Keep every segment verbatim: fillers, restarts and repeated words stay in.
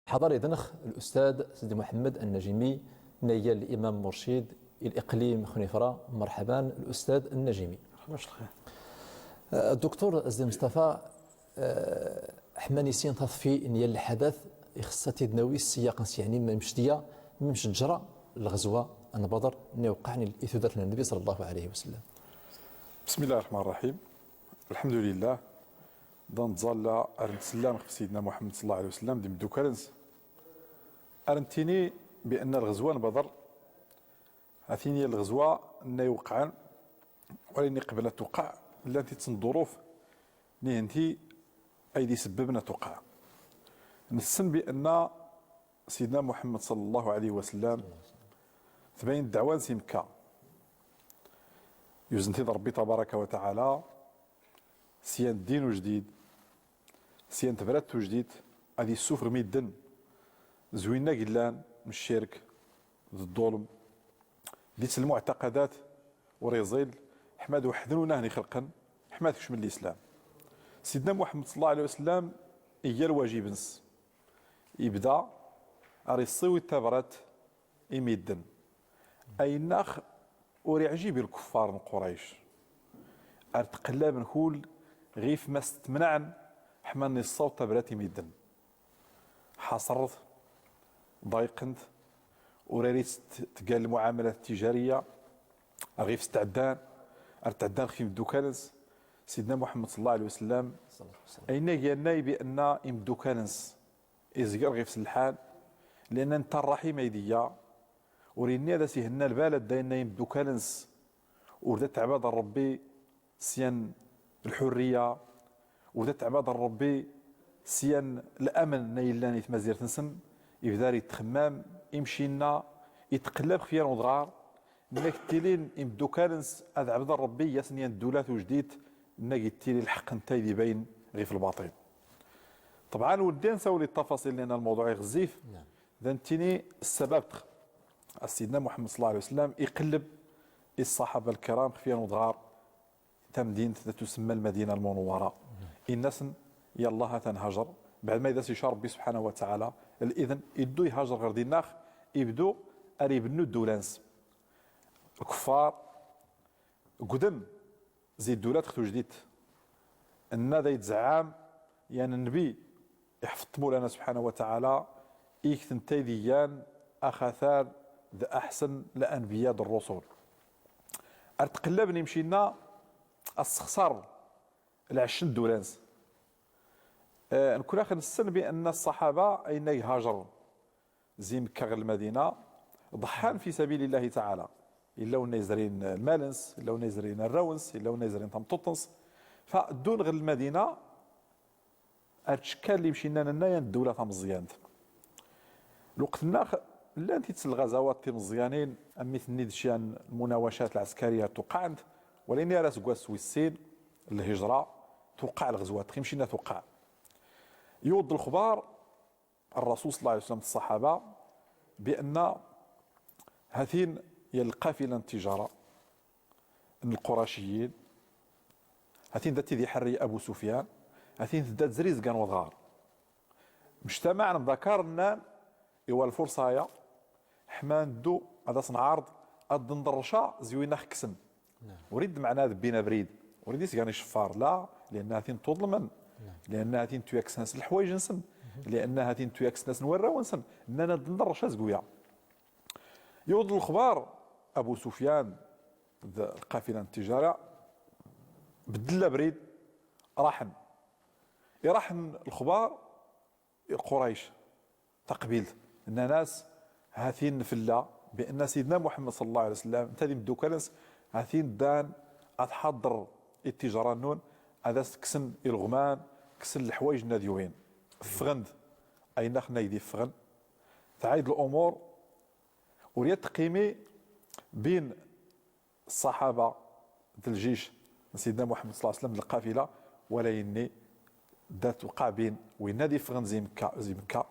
حضر يدنخ الأستاذ سيدي محمد النجيمي، نيل الإمام مرشد الإقليم خنيفرة. مرحبا الأستاذ النجيمي. مرحبا، شكرا. آه، الدكتور سيدي مصطفى، آه، حماني سين تطفي نيل الحدث، إخصتي دناوي السياق نس يعني ما مشتيا، ما مشتجرة الغزوة أن بدر، نوقعني الإثودات النبي صلى الله عليه وسلم. بسم الله الرحمن الرحيم. الحمد لله. Dan ẓalla ar nslam ɣef Sidna Muḥemmed ṣalla Llahu ɛalayhi wa sallam d imdukal-ns. Ar ntini bi anna lɣezwa n Badr, ha-t-in i lɣezwa nna iwqɛen, walakin qbel ad tewqeɛ, llant-tt-n ḍḍuruf nihenti ay d-isebbeben ad tewqeɛ. Nessen bi anna Sidna Muḥemmed ṣalla Llahu ɛalayhi wa sallam, tbayen ddeɛwa-ns i Mekka. Yuzen-t-id Ṛebbi tabaraka wa taɛala, syan ddin ujdid, syan tebrat tujdit, ad issufeɣ midden zwin-nna i yellan n ccirk d ḍḍulm, di-s lmuɛtaqadat ur iẓil, ḥma d weḥd-n ur nna hen-ixelqen, ḥma ad kecmen lislam. Sidna Muḥemmed ṣalla Llahu ɛalayhi wa sallam iga lwajib-ns. Ibda ar issiwid tabrat i midden. Ayenna ax ur iɛjib i lkuffar n Qurayc. Ar tqellaben kull ɣif ma s-ttemnaɛen ḥma n-issaweḍ tabrat i midden. Ḥaṣren-t, ḍayqen-t, ur ar-tt-tga lmuɛamalat tijariya, ar ɣif s-tɛeddan, ar tɛeddan ɣef imdukal-ns. Sidna Muḥemmed ṣalla Llahu ɛalayhi wa sallam, ayenna ax iga annay bi anna imdukal-ns izger ɣif-s lḥal, lianna netta rraḥim ay d-iga, ur inni ad as-ihenna lbal ad dda yenna i imdukal-ns, ur da tɛbaden Ṛebbi syan lḥurriya, ur da tɛbaden Ṛebbi syan lamen nna yellan i tmazirt-nsen. Ibda ar itxemmam, imcinna, itqellab xef yan udɣar, nna ag-ttilin imdukal-ns ad ɛebden Ṛebbi, i asen-yan ddula tujdit, nna ag-ittili lḥeqq n tay d-ibayen ɣif lbaṭil. Ṭebɛan, ur nni ad nsawel i ṭṭafaṣil, lianna lmawḍuɛ iɣezzif. Naam. Da ntini ssabab-t, a Sidna Muḥemmed ṣalla Llahu ɛalayhi wa sallam iqelleb i ṣṣaḥaba lkiram xef yan udɣar, tamdint da tusemma Lmadina Lmunawwara. Naam. Inna-sen, yallah, ad nhajer. Beɛd ma id as-ica Ṛebbi subḥanahu wa taɛala lidn, iddu ihajer ɣer dinna ax ibdu ar ibennu ddula-ns. Lkuffar ggden zi ddula-t tujdit. Nna da itzeɛɛam yan nnbi iḥfeḍ-t Mawlana subḥanahu wa taɛala, ikt n tay d-igan axatar d aḥsen lanbiya d rrusul. Ar tqellaben imcinna, a ssexṣaren lɛecc n ddula-ns. Eh, nkun ax nessen bi anna ṣṣaḥaba ayenna ihajern zi Mekka ɣer Lmadina, ḍeḥḥan fi sabilillahi taɛala. Illa winna izrin lmal-ns, illa winna izrin arraw-ns, illa winna izrin tameṭṭut-ns. Fa ddun ɣer Lmadina, ar ttcekkan limcinna-nna yan ddula tameẓẓyant. Lweqt-nna ax llant-tt lɣazawat timeẓẓyanin, am mi tenniḍ ccan lmunawacat lɛeskariya tewqɛent, walakin ar asggwas wis sin n lhijra tewqeɛ lɣezwat, imcinna tewqeɛ. Yuweḍ-d lexbar Rrasul ṣalla Llahu ɛalayhi wa sallam d ṣṣaḥaba bi anna ha-t-in yan lqafila n ttijara n lquraciyin, ha-t-in da t-id-iḥerri Abu Sufyan, ha-t-in tedda tzri zgan udɣar. Mctamaɛen, mḍakaren, nnan iwa lfurṣa-ya ḥma ad nddu ad as-nɛerḍ ad d-nḍerrec zi winna ax-kksen. Naam. Ur id-meɛna ad bbin abrid, ur id-isgan iceffar, la, lianna ha-t-in ttuḍelmen, naam, lianna ha-t-in ttuyakksen-asen lḥwayj-nsen, mhm, lianna ha-t-in ttuyakksen-asen warraw-nsen, nnan ad d-nḍerrec azg wiya. Yuweḍ-d lexbar Abu Sufyan d lqafila n ttijara, beddlen abrid, raḥen. Iṛaḥen lexbar Qurayc, taqbilt, nnan-as ha-t-in nfella bi anna Sidna Muḥemmed ṣalla Llahu ɛalayhi wa sallam nta d imddukal-ns, ha-t-in ddan ad ḥaḍer i ttijara-nnun, ad as-kksen ilɣman, kksen lḥwayj-nna ad yugin. Ffɣen-d, ayenna ax nna id-iffɣen. Tɛayd lumur, ur yat tqimi bin ṣṣaḥaba d ljic n Sidna Muḥemmed ṣalla Llahu ɛalayhi wa sallam d lqafila, walakin da tewqeɛ bin winna ad iffɣen zi Mekka, zi Mekka,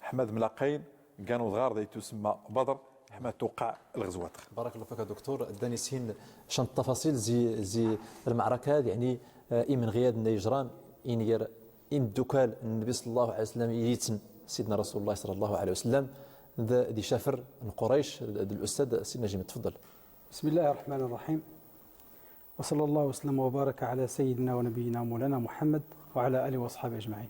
ḥma ad mlaqayn, gan udɣar da ittusemma Badr, ḥma ad tewqeɛ lɣezwat. Barakallahu fik a Doktur. Ddan-i sin ccan n ṭṭafaṣil zi, zi lmeɛraka-ad, yeɛni, eh, imenɣi-ad nna ijran inger imddukal n Nnbi ṣalla Llahu ɛalayhi wa sallam yid-sen. سيدنا رسول الله صلى الله عليه وسلم، ذا دي شفر قريش، ذا الأستاذ سيدنا جيم، تفضل. بسم الله الرحمن الرحيم. وصلى الله وسلم وبارك على سيدنا ونبينا مولانا محمد وعلى آله وأصحابه أجمعين.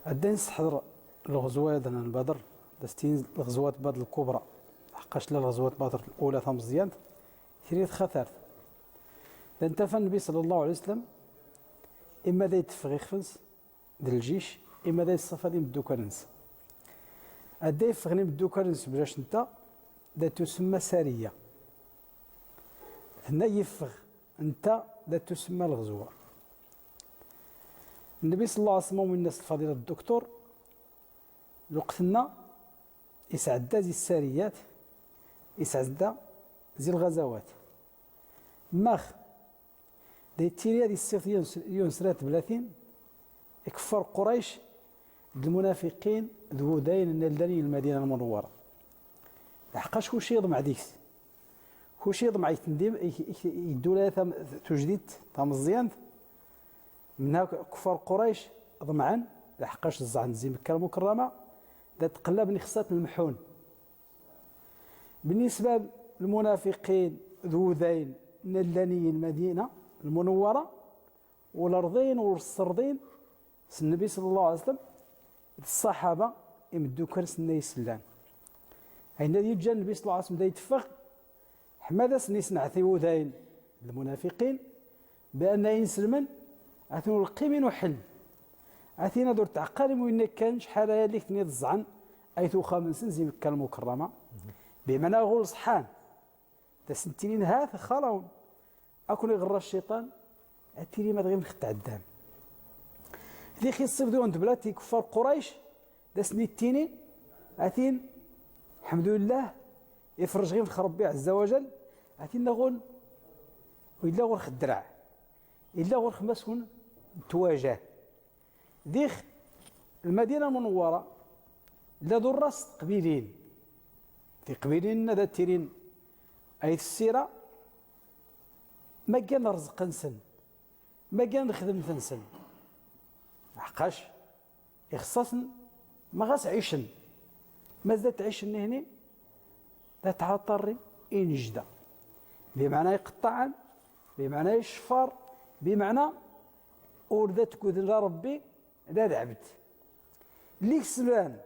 الدين سحر الغزوة دنا بدر، دستين الغزوات بدر الكبرى. حقاش لا الغزوات بدر الأولى ثمزيانت، ثريت خثرت. دان تفى النبي صلى الله عليه وسلم، إما دا يتفغ يخفنس، د الجيش، إما دا يصفى دي مدوكالنس. أدا يفغني مدوكالنس بلاش نتا، دا تسمى سرية. هنا يفغ نتا، دا تسمى الغزوة. النبي صلى الله عليه وسلم ومن الناس الفاضلة الدكتور، الوقت هنا يسعدا زي السريات، يسعدا زي الغزوات. ماخ، دا يتيري هذه السيف يونس، يونس رات بلاتين، يكفر قريش، د المنافقين، ذو ذين النلداني المدينة المنورة. لحقاش كلشي يضمع ديكس. كلشي يضمع يتندم، يك-، يك-، يدو لها ثم-، تجديد، ثم الزيان. من هاك كفار قريش، ضمعا، لحقاش الزعن زي مكة المكرمة، دا تقلب نخصات المحون. بالنسبة للمنافقين ذو ذين نلاني المدينة المنورة والأرضين والسرضين، س النبي صلى الله عليه وسلم، الصحابة يمدو كرس الناس اللان. عند يجا النبي صلى الله عليه وسلم دا يتفق، حمادة سنيس نعثي وذين المنافقين، بأن ينسلمن أثنو القيمين وحل. أثينا دور تعقالم وإن كان شحال يليك تنيض الزعن، أي ثوخا من سن زي مكة المكرمة. بمعنى غول صحان. تسنتينين هاث خلاون. أكون يغرى الشيطان، أتيري ما تغيب نخت عدام. ذي خي الصيف دون دبلاتي كفار قريش، دا سنيتيني، أثين، الحمد لله، يفرج غير في ربي عز وجل، أثين نغول، وإلا غور خدرع، إلا غور خمسون تواجه. ديخ المدينة المنورة، لا دور راس قبيلين. في قبيلين ذا تيرين أي السيرة، ما كان رزق نسن، ما كان خدمة نسن. عقاش، إخصاصن ما غاس عيشن. ما زدت عيشن هني، لا تعطر إنجدة. بمعنى يقطعن، بمعنى يشفر، بمعنى أوردت كوذن ربي، لا العبد. ليك سلان،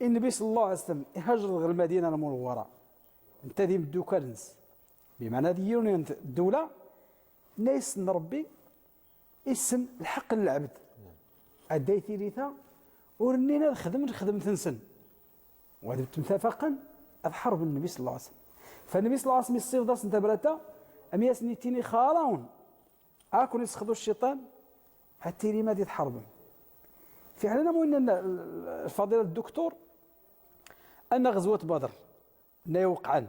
النبي صلى الله عليه وسلم يهاجر غير المدينة المنورة. انت ذي مدوكالنس. بمعنى ذي يونيون الدولة، نيس ربي، اسم الحق للعبد. أداي ثيريثا، ورنينا الخدم، الخدم تنسن. وهذا متفقا، الحرب النبي صلى الله عليه وسلم. فالنبي صلى الله عليه وسلم يصير داس انت بلاتا، أم ياسني تيني خالاون. أكون يسخدوا الشيطان، هاتيري ما دي تحربن. فعلا مو إن الفضيلة الدكتور، أن غزوة بدر، نا يوقعن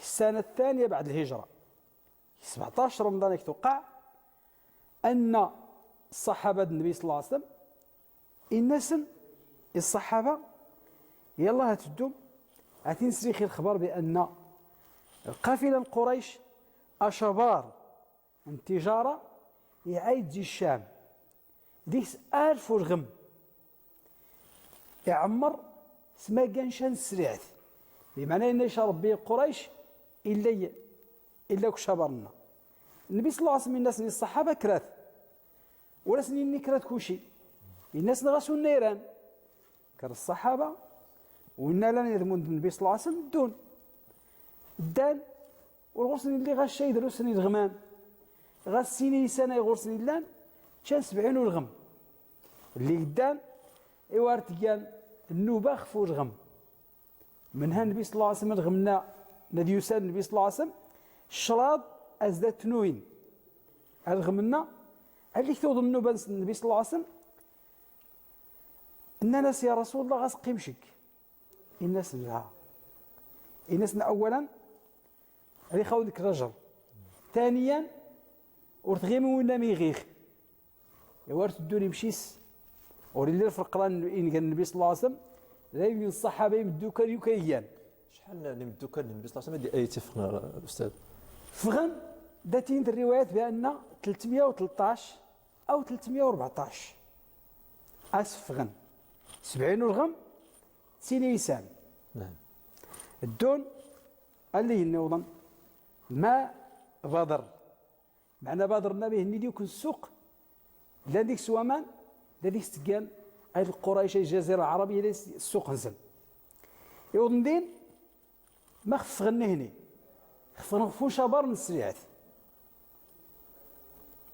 السنة الثانية بعد الهجرة. سبعتاش رمضان يتوقع أن الصحابة النبي صلى الله عليه وسلم، الناس، الصحابة، يلا هتدوم، هاتين سريخي الخبر بأن القافلة القريش أشبار التجارة يعيد زي الشام. ديس ألف ورغم. يعمر سما كان شان سريعت. بمعنى إن شاء ربي قريش إلا ي-، إلا كشبرنا. النبي صلى الله عليه وسلم الناس من الصحابة كرات. ولا سنين كرات كوشي. الناس نغسوا النيران. كان الصحابة. وإنا لن يذمون النبي صلى الله عليه وسلم دون. دان والغرسن اللي غا الشاي دروسن الغمان. غا السيني سنة غرسن اللان، شان سبعين والغم. اللي قدان، إيوا رتقان النوبة خفو الغم. منها النبي صلى الله عليه وسلم الغمنا، نذيوسان النبي صلى الله عليه وسلم، الشراط أزداد تنوين. الغمنا، اللي كتوض النوبة النبي صلى الله عليه وسلم، إن أنس يا رسول الله غاس قيمشك. إنسن لا. إنسن أولا، ريخاو ديك الرجل. ثانيا، ورتغيمي ولا ميغيخ. إيوا رتدوني مشيس. وري لي الفرقران إن كان النبي صلى الله عليه وسلم، لا يمكن الصحابة يمدوكا يوكيان. شحال اللي يمدوكا النبي صلى الله عليه وسلم يدي أي تفقنا، أستاذ؟ فغن، داتين الروايات بأن ثلاثمية وثلطاش أو ثلاثمية وأربعطاش. أسفغن. Sebɛin urɣem d sin iysam. Ddun alli inna iwḍen ma Bader. Meɛna Bader nna bi henni d yukk n ssuq, llan dik s waman, llan dik s tgan, ay d Lqurayc, ay Ljaziṛa Lɛarabiya, llan s ssuq nsen. Iwḍen din, max ffɣen nihni? Ffɣen ɣef ucabaṛ n sriɛt.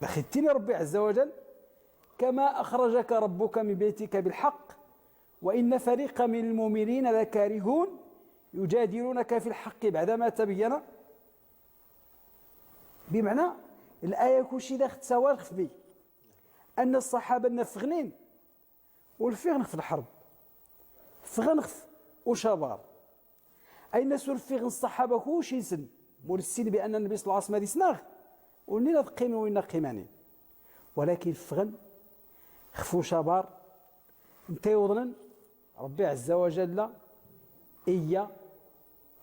Dax ittini Ṛebbi ɛezza wa jall: كما أخرجك ربك من بيتك بالحق وإن فريقا من المؤمنين لكارهون يجادلونك في الحق بعدما تبين. Bimeɛna laya kulci dax tessawal ɣef mi anna ṣṣaḥaba nna ffɣen, ur ffiɣen ɣef lḥerb, ffɣen ɣef ucabaṛ. Ay nna s ur ffiɣen ṣṣaḥaba kulci nsen, ma ur ssin bi anna Nnbi ṣalla Llahu ɛalayhi wa sallam ad isnaɣ, ur nnin ad qqimen winna qqimanin. Walakin ffɣen ɣef ucabaṛ. Nta iwḍnen? Ṛebbi ɛezza wa jall iyya,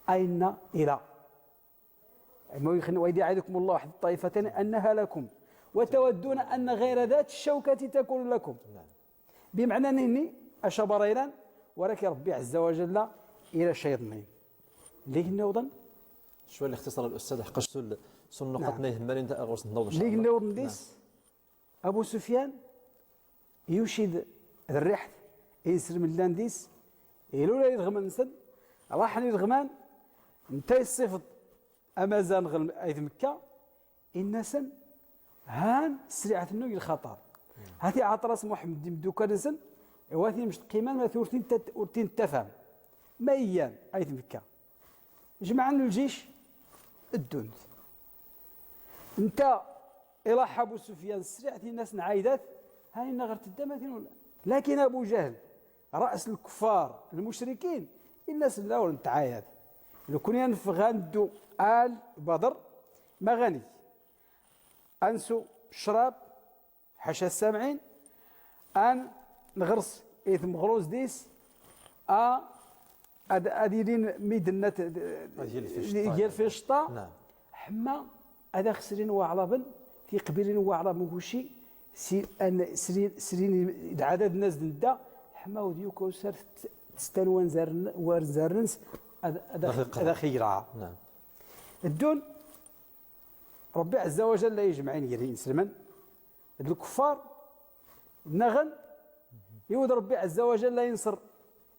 ay nna ila. Ama ixen: وإذ يعدكم الله إحدى الطائفتين أنها لكم وتودون أن غير ذات الشوكة تكون لكم. Bimeɛna nihni acabaṛ a ilan, walakin Ṛebbi ɛezza wa jall ila cayṭnin. Lli inna iwḍen? Cwiya lixtiṣaṛ a Lustad, ḥeqqac s nnuqaṭ nna ihemmanin ɣur-s nna iwḍen. Lli inna iwḍen dis, Abu Sufyan yucid d rriḥt i inselmen llan dis, ilula ilɣman nsen, ṛaḥen ilɣman, nta iṣṣifeḍ amazan ɣer ayt Mekka, inna-sen: han sriɛt-nnu i lxaṭer. Hat iɛaṭer-as Muḥemmed d imddukkal nsen, iwati mec tqqiman, ma ur tin-, ur tin-ttafham. Ma iyyan ayt Mekka. Jemɛen ljic, ddun-t. Nta iṛuḥ Abu Sufyan sriɛt, inna-sen: ɛaydat, han inna ɣer tedda ma tin ula. Lakin Abu Jahl, ra's lkuffar lmucrikin, inna-sen: la, ur nettɛayad. Lukni ad nffeɣ ad neddu ar Badr, ma ɣa neg? Ad nsew ccrab, ḥaca ssamɛin, ad neɣres i tmeɣrust-is, a, ad, ad ilin mi d-nna t-, ad yelfi cceṭṭa. Ḥemma ad aɣ-srin waɛraben, tiqbilin n waɛraben kulci, si, ad srin, srin d ɛadad-nsen ad nedda, ḥemma ur d-yuka usar s-, s-, stan wanzaren, wanzaren-ns ad, ad aɣ-, ad aɣ-igra. Ddun, Ṛebbi ɛezza wa jall ijmeɛ-in gar inselmen d lkuffar, nnaɣen, iwed Ṛebbi ɛezza wa jall inṣer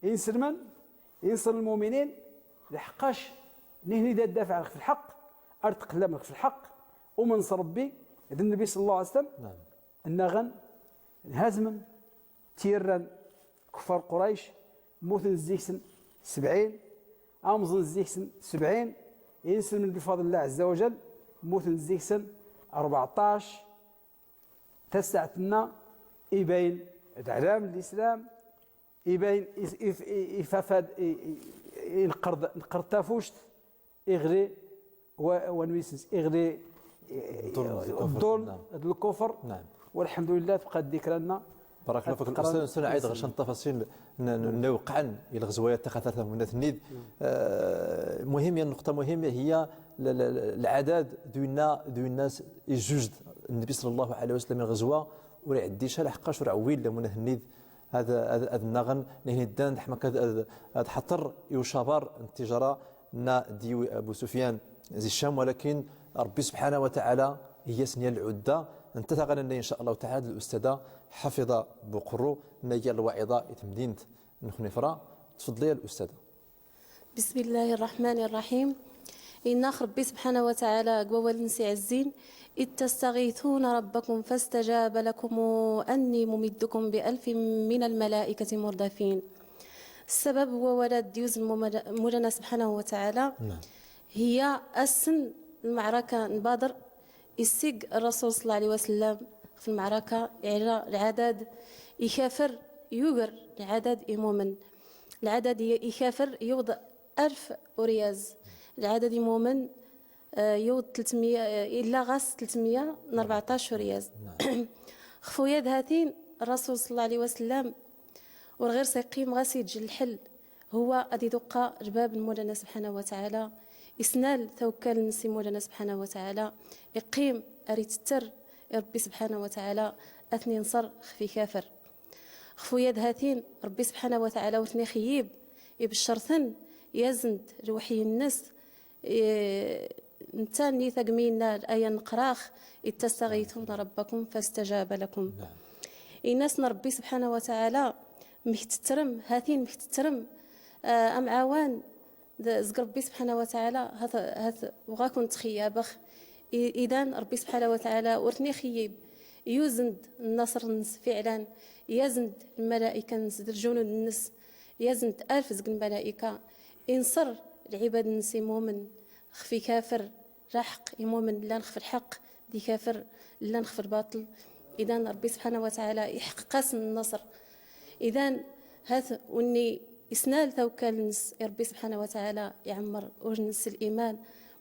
inselmen, inṣer lmuminin, lḥeqqac nihni da ddafɛen ɣef lḥeqq, ar tqellamen ɣef lḥeqq, umen s Ṛebbi d Nnbi ṣalla Llahu ɛalayhi wa sallam, nnaɣen, nhazmen, tirra n kuffar Qurayc, mmuten zzig-sen sebɛin, amẓen zzig-sen sebɛin, inselmen bifadl Llah ɛezza wa jall, mmuten zzig-sen ṛebɛṭac. Tasaɛt-nna ibayn d ɛlam n lislam, ibayn is-, if-, i-, ifafad, i-, i-, i-, nqerḍ, nqerḍ tafuct, iɣli wa-, wanwi s-, iɣli, eh, ḍḍulm d lkufr. Ḍḍulm d lkufr. Walḥemdulillah, tebqa ddikra-nna. Barak Llahu fik. Lustad, nɛid ɣer cwiya n ttafaṣil n, n, n, iwqɛen i lɣezwa-ya, taxatar tamunat-nni. Eh, muhim, ya nnuqṭa muhim, hiya l-, l-, l-, lɛadad d winna, d winna s-, ijjujd Nnbi ṣalla Llahu ɛalayhi wa sallam i lɣezwa, ur iɛeddi ca lḥeqq, ur iɛewwil tamunat-nni. Ad, ad, ad nnaɣen, nihni ddan, d ḥma ad, ad, ad ḥeṭṭer i ucabaṛ n ttijara nna d-iwwi Abu Sufyan zi Ccam, walakin Ṛebbi subḥanahu wa taɛala i-yas-n-iyan lɛudda. Nta taɣ-anen-nna, in ca Llahu taɛala, d lustada Ḥafiḍa Buqerru, nna i-yan lwaɛiḍa i temdint n Xnifra. Tfeḍli a lustada. بسم الله الرحمن الرحيم. Inna-ax Ṛebbi subḥanahu wa taɛala g wawal-ns iɛezzin: إذ تستغيثون ربكم فاستجاب لكم أني ممدكم بألف من الملائكة مردفين. Ssabab n wawal-ad-d-yuzn Mulana subḥanahu wa taɛala, hiya ass n lmeɛraka n Badr, issigg Ṛṛasul ṣalla Llahu ɛalayhi wa sallam ɣef lmeɛraka, iɛra lɛadad ikafr yugar lɛadad imumen. Lɛadad i-, ikafr yewweḍ alf uryaz. Lɛadad imumen, eh, yewweḍ tlatmya, eh, illa ɣas tlatmya n ṛebɛṭac uryaz. Ɣef wayad hatin, Ṛṛasul ṣalla Llahu ɛalayhi wa sallam ur ɣir s-iqqim ɣas iǧǧ lḥel, huwa ad iduqqa lbab n Mulana subḥanahu wa taɛala, isnal tawekkal-ns i Mulana subḥanahu wa taɛala, iqqim ar itetter i Ṛebbi subḥanahu wa taɛala ad ten-inṣer ɣef ikafr. ܚܦܘܝܐ ܕܗܬܝܢ ܪܒܝ ܣܒܚܢܐ ܘܬܥܠܐ ܘܪܬܢܝ ܚܝܝܒ ܝܒܫܪܬܢ ܝܙܢܕ ܠܘܚܝ ܢܣ. ܢܬܢܝ ܬܓܡܝܢܐ ܠܐܝܢ ܢܩܪܚ، إذ تستغيثون ربكم فاستجاب لكم. ܝܢܣܢ ܪܒܝ ܣܒܚܢܐ ܘܬܥܠܐ ܡܟܬܬܪܡ، ܗܬܝܢ ܡܟܬܬܪܡ، ܐܡܥܘܢ ܙܓܪ ܪܒܝ ܣܒܚܢܐ ܘܬܥܠܐ ܗܬ ܘܓܟܘܢ ܬܚܝܒܚ. ܐܝܕܢ ܪܒܝ ܣܒܚܢܐ ܘܬܥܠܐ ܘܪܬܢܝ ܚܝܝܒ ܝܙܢܕ ܢܨܪ ܢܣ فعلا، ܝܙܢܕ ܠܡܠܐܟܐ ܢܣ ܕܠܓܘܢܘܕ ܢܣ، ܝܙܢܕ ܐܠܦ ܙܓ ܠܡܠܐܟܐ، ܝܢܨܪ ܠعباد ܢܣ ܝܡܘܡܢ ܚܦ ܟܦܪ ܠܚܩ، ܝܡܘܡܢ ܠܐܢ ܚܦ ܠܚܩ، ܕܟܦܪ ܠܐܢ ܚܦ ܠܒܛܠ. ܐܝܕܢ ܪܒܝ ܣܒܚܢܐ ܘܬܥܠܐ ܝܚܩܩܣܢ ܢܨܪ. ܐܝܕܢ ܗܬ ܘܢܝ ܝܣܢܠ ܬܘܟܠ ܢܣ ܪܒܝ ܣܒܚܢܐ ܘܬܥܠܐ ܝܥܡܪ ܘܓܢ ܢܣ الإيمان،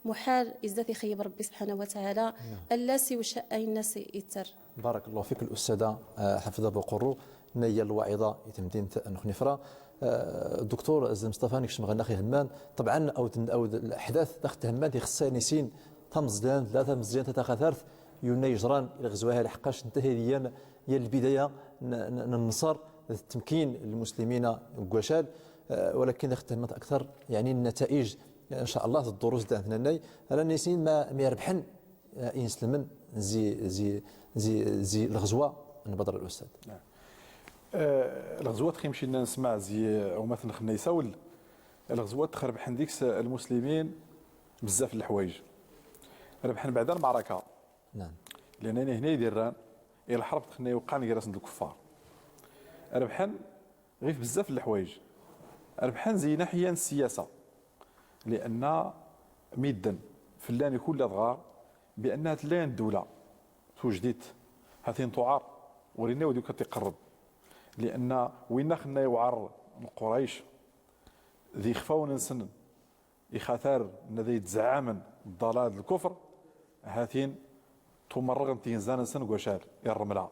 محال ܝܙܕܬ ܝܚܝܒ ܪܒܝ ܣܒܚܢܐ ܘܬܥܠܐ ܐܠܣ ܝܘܫܥ ܐܝܢܣ ܝܬܪ. بارك الله فيك الأستاذة، ܐܗ، ܚܦܝܕܐ ܒܘܩܪܘ. ܢܝܐ ܠܘܥܝܕܐ ܝܬܡܕܝܢ ܬ-، ܢܘܟ ܢܦܪܐ. ܐܗ، دكتور ܙܡܨܛܦܐ ܢܟܫܡ ܓܢܟ ܝܗܡܢ. طبعا ܐܘܕ، ܐܘܕ الأحداث ܕܐܟ ܬܗܡܢܬ ܝܚܣܝ ܢܣܝܢ ܬܡܙܕܢ، ܠܐ ܬܡܙܕܢ ܬܬܚܬܪܬ ܝܘܢ ܝܓܪܢ ܠغزوة ܗܠ ܚܩܫ ܢܬܗܝ ܕܝܢ ܝܠ البداية ܢ-، ܢ-، ܢ-، ܢܨܪ ܕالتمكين للمسلمين ܓܘ ܫܠ، ܐܗ، ولكن ܐܟ ܬܗܡܢܬ أكثر، يعني النتائج، إن شاء الله، الدروس ܕܐܢ ܬܢܢܝ، ܐܠܐ ܢܣܝܢ ܡܐ، ܡܐ ܪܒܚܢ ܐܗ، ܝܢܣܠܡܢ ܙܝ، ܙܝ، ܙܝ، ܙܝ الغزوة ܢܒܕܪ الأستاذ. نعم. ܐܗ، الغزوة ܕܚܝܡܫܝܢ ܢܣܡܥ ܙܝ ܐܘܡܬܢ ܚܢܝ ܣܘܠ، الغزوة ܕܚ ܪܒܚܢ ܕܝܟܣ المسلمين بزاف ܠحوايج. ܪܒܚܢ بعد المعركة. نعم. لأن ܐܢܝ ܗܢܝ ܕܝܪܢ، الحرب ܕܚܢܝ ܘܩܢ ܓܪܣܢ الكفار. ܪܒܚܢ ܓܝ بزاف ܠحوايج. ܪܒܚܢ ܙܝ ناحية السياسة. لأن ܡܝܕܢ ܦܠܢ ܟܠ ܕܓܪ بأن ܗܬ ܠܐ ܝܢ دولة ܬܘܓܕܝܬ ܗܬܝܢ ܬܘܥܪ ܘܪܝܢ ܘܕܝܘܟ ܬܩܪܒ. لأن ܘܝܢ ܐܚܢܝ ܘܥܪ ܠقريش ܕܝ ܚܦܘܢ ܢܣܢ ܝܚܬܪ ܢܕܝ ܕܙܥܡܢ ضلال الكفر ܗܬܝܢ ܬܘܡܪܓܢ ܕܝܢ ܙܢ ܢܣܢ ܓܘ ܫܠ ܝܪܡܠܐ.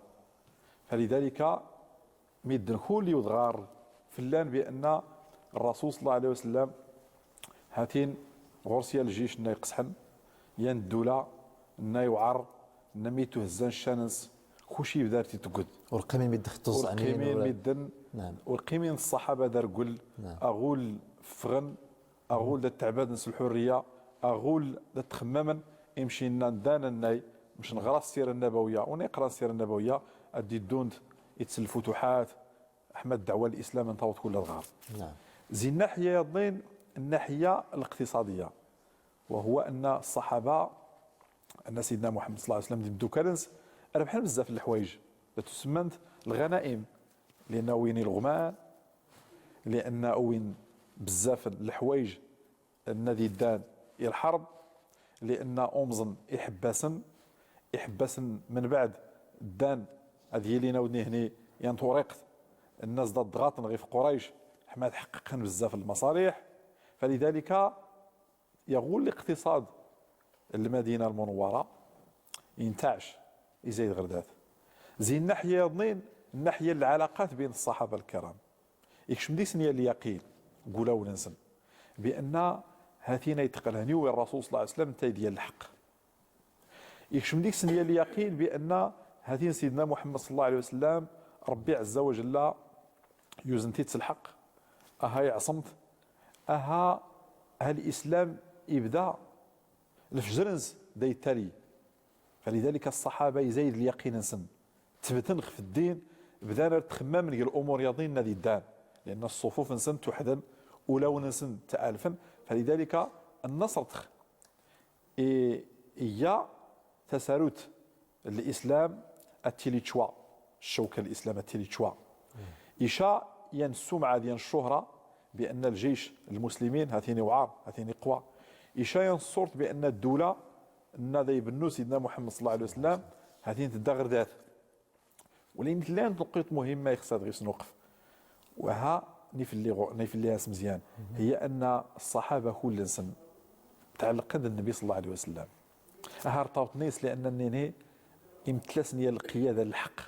فلذلك ܡܝܕܢ ܟܠ ܝܘܕܓܪ ܦܠܢ بأن الرسول صلى الله عليه وسلم ܗܬܝܢ ܓܘܪܣܝܐ الجيش ܢܐ ܝܩܣܚܢ ܝܢ الدولة ܢܐ ܝܘܥܪ ܢܐ ܡܝܬܘ ܗܙܢ ܫܢܣ ܟܘܫܝ ܒܕܪܬܝ ܬܓܘܕ. ܘܪܩܝܡܝܢ ܡܝܕܢ ܚܬܘܙܥܢܝܢ ܘܪܩܝܡܝܢ ܡܝܕܢ. نعم. ܘܪܩܝܡܝܢ الصحابة ܕܪܓܘܠ. نعم. ܐܓܘܠ ܦܓܢ ܐܓܘܠ ܕܬܥܒܕܢ ܣܠ حرية، ܐܓܘܠ ܕܬܚܡܡܢ، ܐܡܫܝܢ ܢܐ ܕܐܢ ܢܐ ܡܫܢ ܓܪܣ السيرة النبوية ܘܢܐ ܝܩܪܢ السيرة النبوية ܐܕܝ ܕܘܢ ܕ-، ܐܝܬ الفتوحات، ܐܚܡܕ دعوة الإسلام ܐܢ ܬܒܛ ܟܠ ܕܓܪ. نعم. ܙܝ الناحية ܝܕܢܝܢ الناحية الاقتصادية، وهو أن الصحابة، أن سيدنا محمد صلى الله عليه وسلم ܕܝ ܡܕܘܟܪܢ ܢܣ، ܪܒܚܢ بزاف الحوايج، ܕܬܘܣܡܢܬ الغنائم، لأن ܐܘܝܢ الغنائم، لأن ܐܘܝܢ بزاف الحوايج ܢܐ ܕܝ ܕܐܢ ܝܠ حرب، لأن ܐܘܡܙܢ ܝܚܒܣܢ، ܝܚܒܣܢ من بعد ܕܐܢ ܐܕܝ ܝܠܝܢܐ ܘܕܢܝ ܗܢܝ ܝܢ ܬܘܪܩܬ ܢܐ ܙܕܥ ܕܓܛܢ ܓܝ قريش، ܚܡܐ ܕحققܢ بزاف المصالح، فلذلك ܝܓܘܠ الاقتصاد المدينة المنورة ܝܢܬܥܫ ܝܙܝܕ ܓܪܕܬ. ܙܝ الناحية ܝܕܢܝܢ، الناحية العلاقات بين الصحابة الكرام. ܝܟܫܡ ܕܝܣܢ ܝܠ اليقين ܓܘ ܠܘܢ ܢܣܢ بأن ܗܬܝܢ ܐܝܬ ܩܠܗܢ ܝܘ الرسول صلى الله عليه وسلم ܬܐ ܝܕ ܝܠ الحق. ܝܟܫܡ ܕܝܣܢ ܝܠ اليقين بأن ܗܬܝܢ سيدنا محمد صلى الله عليه وسلم ܪܒܝ عز وجل ܝܘܙܢ ܬܝܬ ܣܠ حق، ܐܗܐ ܝܥܨܡܬ، ܐܗܐ الإسلام ܝܒܕܐ ܠفجر ܢܣ ܕܝ ܬܪܝ. فلذلك الصحابة ܝܙܝܕ اليقين ܢܣܢ ܬܒܬܢ ܚ في الدين، ܒܕܐܢ ܪܕ ܬܚܡܡܢ ܓܝ الأمور ܝܕܢܝܢ ܢܐ ܕܝ ܕܐܢ، لأن الصفوف ܢܣܢ ܬܘܚܕܢ ܘܠܘܢ ܢܣܢ ܬܐܠܦܢ، فلذلك النصر ܕܚ ܐܝ، ܐܝܐ ܬܣܪܘܬ الإسلام ܐܬܝ ܠܝ ܟܘܐ، الشوكة الإسلام ܐܬܝ ܠܝ ܟܘܐ. ܝܫܐ ܝܢ سمعة ܕܝܢ شهرة بأن الجيش المسلمين ܗܬܝܢ ܝܘܥܪ، ܗܬܝܢ ܝܩܘܐ. ܝܫܐ ܝܢ صورة بأن الدولة ܢܐ ܕܝ ܒܢܘ سيدنا محمد صلى الله عليه وسلم ܗܬܝܢ ܬܕ ܓܪܕܬ. ܘܠܐ ܝܢ ܬܠܝܢ نقاط مهمة ܝܚܣܕ ܓܝܣܢ ܘܩܦ. ܘܐܗܐ ܢܝܦܠܝ ܓܘ-، ܢܝܦܠܝ ܗܣ ܡܙܝܢ. هي أن الصحابة ܟܠ ܢܣܢ تعلقܢ ܕالنبي صلى الله عليه وسلم. ܐܗܐ ܪܒܛ ܢܝܣ لأن ܐܢܝ ܢܝ ܐܝܡܬܠܣܢ ܝܠ القيادة الحق.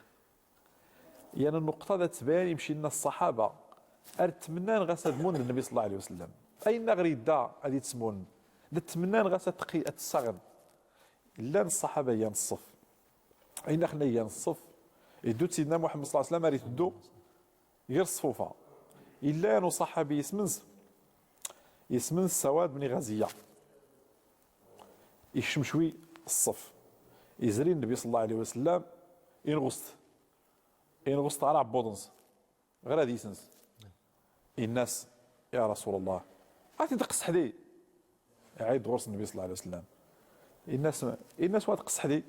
ܝܥܢܝ النقطة ܕܬܒܝܢ ܝܡܫܝܢ الصحابة ܐܪ ܬܡܢܢ ܓܣ ܕܡܘܢ النبي صلى الله عليه وسلم. ܐܝܢܐ ܓܪܝ ܕܐ ܐܕܝ ܬܣܡܘܢ ܕܬܡܢܢ ܓܣ ܕܩܝ ܕܣܓܢ. ܠܐ ܢܣ الصحابة ܝܢ الصف. ܐܝܢܐ ܚܢܝ ܝܢ الصف. ܝܕܘ ܕسيدنا محمد صلى الله عليه وسلم ܐܪܝ ܬܕܘ Ger ṣṣfufa, illa yan uṣaḥabi ism-ns, ism-ns Sawad bni Ɣaziya. Ikcem cwi ṣṣef, izri nnbi ṣalla llahu ɛlayhi wa sallam, inɣus-t, inɣus-t ɣer aɛebbuḍ-ns, ɣer adis-ns. Inna-s: Ya rasul allah, a t-id-qsḥdi? Iɛayd ɣur-s nnbi ṣalla llahu ɛlayhi wa sallam. Inna-s, inna-s: Wa tqsḥdi?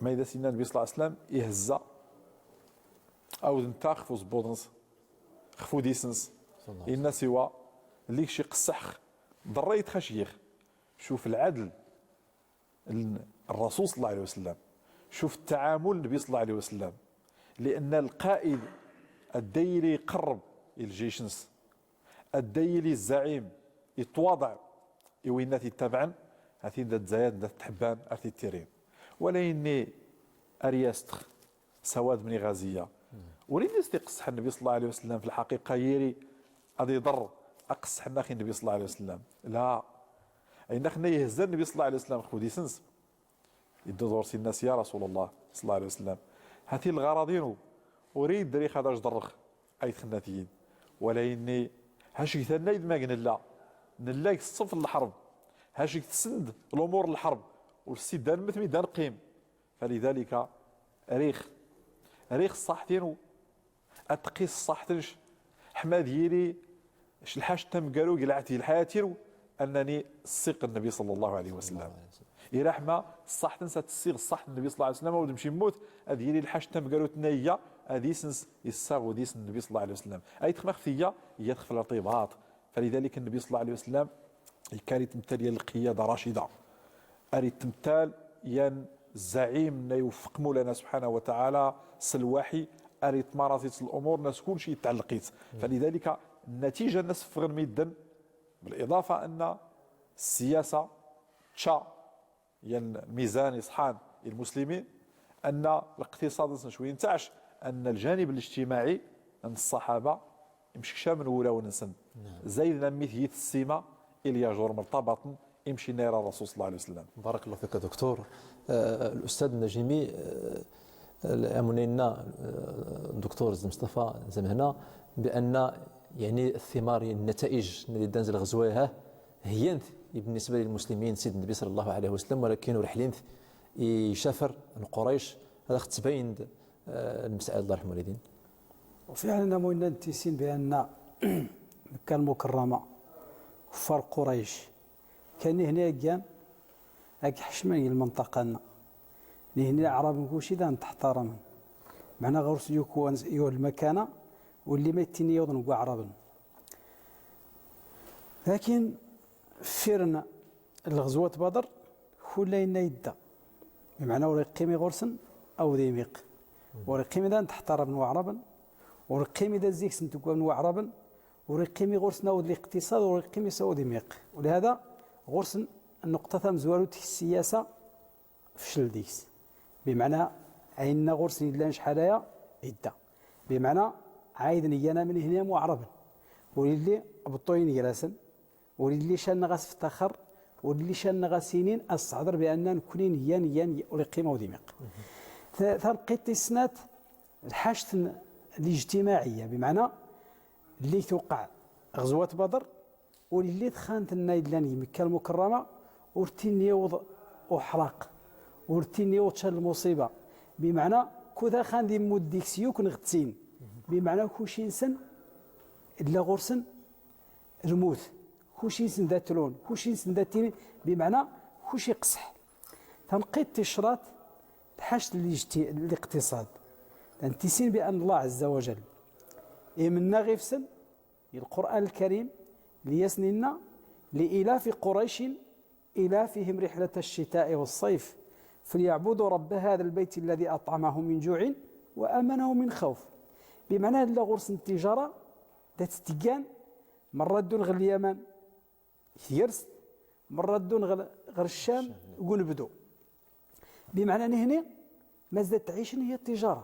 Ma id as-inna nnbi ṣalla llahu ɛlayhi wa sallam, ihezza awd-nta xf uẓebbuḍ-ns, xf udis-ns. Inna-s: Iwa, lliɣ-c iqsḥ-x, ḍerr-iyi-t xac gix. Cuf lɛadl n rrasul ṣalla llahu ɛlayhi wa sallam. Cuf ttaɛamul nnbi ṣalla llahu ɛlayhi wa sallam. Li'anna lqa'id adday-ili iqerreb i ljic-ns, adday-ili zzaɛim itwaḍeɛ i winna t-ittabaɛen, a t-in-da-ttzayaden, da t-ttḥebban, a t-ittirin. Wala inni ar yastx Sawad bni Ɣaziya, ur inni as-t-iqsḥ nnbi ṣalla llahu ɛlayhi wa sallam, fi lḥaqiqa yiri ad iḍerr aqsḥ-nni axi nnbi ṣalla llahu ɛlayhi wa sallam. La, inna-x nna ihezza nnbi ṣalla llahu ɛlayhi wa sallam xf udis-ns. Iddu-d ɣur-s, inna-s: Ya rasul allah ṣalla llahu ɛlayhi wa sallam, ha-t-i lɣaraḍ-inu, ur iyi-ddrix ad-ac-ḍerrx, a itxennat yid. Wala inni, hac gtanna id-mag nlla, nlla g ṣṣef n lḥerb, hac gtsend lumur n lḥerb, ur ssid da nmmet mi da nqqim. Falidalika rix, rix ṣṣaḥt-inu, ad-tqis ṣṣaḥt-nc, ḥma ad yili lḥac tamgaru g lɛati lḥayat-inu, annani ssiq nnbi ṣalla llahu ɛlayhi wa sallam. Ira ḥma ṣṣaḥt-ns ad-tssiɣ ṣṣaḥt nnbi ṣalla llahu ɛlayhi wa sallam, awd mc immut, ad yili lḥac tamgarut-nna iga adis-ns issaɣ udis nnbi ṣalla llahu ɛlayhi wa sallam. Ayt xma xf-t iga, iga-t xf lirtibaṭ. Falidalika nnbi ṣalla llahu ɛlayhi wa sallam ikka ar itmtal yan lqiyada rracida, ar itmtal yan zzaɛim nna iweffeq mulana subḥanahu wa taɛala s lwaḥi, ar itmaraẓ-it s lumur nna s kulci ittɛelleq-it. Falidalika nnatija nna sffɣen middn, baliḍafa anna ssiyasa tca yan lmizan iṣḥan i lmuslimin, anna liqtiṣad-nsen cwi intɛac, anna ljanib lijtimaɛi n ṣṣaḥaba imckcamen wulawen-nsen. Zayden am mi tgit ssima illi ajur mrtabaṭen imci nna ira rrasul ṣalla llahu ɛlayhi wa sallam. Barakallahu fik a duktur. Lustad Najimi, amun inna duktur Zed Mṣṭafa zamhna bi anna, yani, tthimaṛ, nnataij nna d-iddan zi lɣezwa-ha, hiyyan-t i bnnisba lilmuslimin, sid nnbi ṣalla llahu ɛlayhi wa sallam, walakin ur ḥlin-t i cafr n Qurayc. Ad aɣ-ttbayn-d lmsala, Allah yarḥam lwalidin. Wa fiɛlan amun inna ntisin bi anna Mekka lmukarrama, kuffar Qurayc, kan nihni aggan, ag ḥecmen i lmnṭaqa-nna. Nihni aɛraben kulci da ntḥtaramen. Meɛna ɣur-sen yuko, yuɣ lmakana, ulli ma ittin i yuḍen g waɛraben. Lakin ffirn lɣezwat Badr, kull ayenna idda. Bimeɛna ur iqqimi ɣur-sen awd imiq. Ur iqqimi da ntḥtaramen waɛraben, ur iqqimi da zzig-sen tgwam n waɛraben, ur iqqimi ɣur-sen awd liqtiṣad, ur iqqimi s awd imiq. Ulahada ɣur-sen nnuqṭa tamzwarut g ssiyasa, fcel deg-s. Bimeɛna ayenna ɣur-sen illan cḥal aya, idda. Bimeɛna ɛayden iyyan am nihni am waɛraben. Ur illi beṭṭu-yin ger-asen, ur illi ca nneɣ asftaxer, ur illi ca nneɣ asinin, asseɛder bi anna nkni niyya, niyya, ur iqqim awd imiq. Ta-, tanqit tis snat, lḥact n lijtimaɛiyya, bimeɛna lli tewqeɛ ɣezwat Badr, ur illi txant nna illan g Mekka lmukarrama, ur tin iwweḍ uḥraq, ur tin iwweḍ ca n lmuṣiba. Bimeɛna kud axan d immut deg-s yukk nɣ ttin. Bimeɛna kulci-nsen illa ɣur-sen lmut, kulci-nsen da tlun, kulci-nsen da ttinin, bimeɛna kulci iqseḥ. Tanqit tis crat, lḥact n lijti-, liqtiṣad. Da ntisin bi anna Allah ɛazza wa jall imenna ɣif-sen, i lqur'an lkarim, lli asen-inna: لإيلاف قريش إيلافهم رحلة الشتاء والصيف فليعبدوا رب هذا البيت الذي أطعمهم من جوع وآمنهم من خوف. Bimeɛna illa ɣur-sen ttijara da tt-tgan, merra ddun ɣer Lyaman, tgerst, merra ddun ɣer, ɣer Ccam, ɣer Ccam, g unebdu. Bimeɛna nihni, mazal ttɛicen hiya ttijara.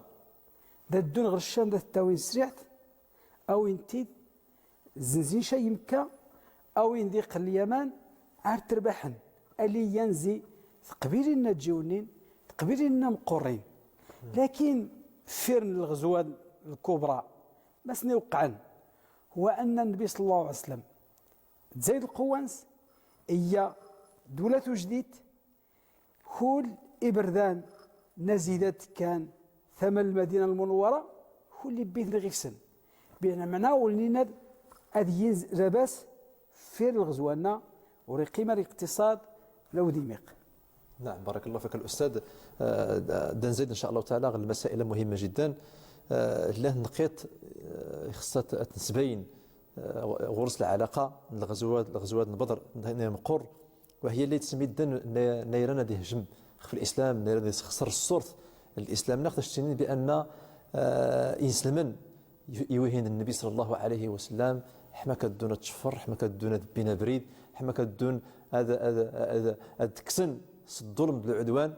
Da ddun ɣer Ccam, da t-ttawin sriɛt, awin-t-id, zzenzen ca i Mekka, awin-d iqq n Lyaman, ar t-rbaḥen, alli iyyan zi teqbilin-nna ǧǧiwnin, teqbilin-nna mqurrin. Lakin ffirn lɣezwa الكبرى، ما سني وقعن، هو أن النبي صلى الله عليه وسلم تزايد القوة نس، إيا دولة جديد، كل إبردان نزيدت كان ثمن المدينة المنورة، كل بيت نغيفسن. بأن معناه ولنينا أذ ينز لباس في الغزوانة ورقيم الاقتصاد لو ديميق. نعم، بارك الله فيك الأستاذ. آه، د-، دنزيد إن شاء الله تعالى غير المسائل مهمة جدًا. آه، لان نقيط، آه، خصها تنسبين، آه، غرس العلاقة الغزوات، الغزوات البدر نمقر، وهي اللي تسمي الدن نيرانا دي هجم في الإسلام، نيرانا دي سخسر الصورت الإسلام. ناخذ الشتينين بأن، آه، إنسلمن يوهين النبي صلى الله عليه وسلم، حما كدونا تشفر، حما كدونا دبينا بريد، حما كدون هذا، هذا، هذا، هذا كسن الظلم بالعدوان.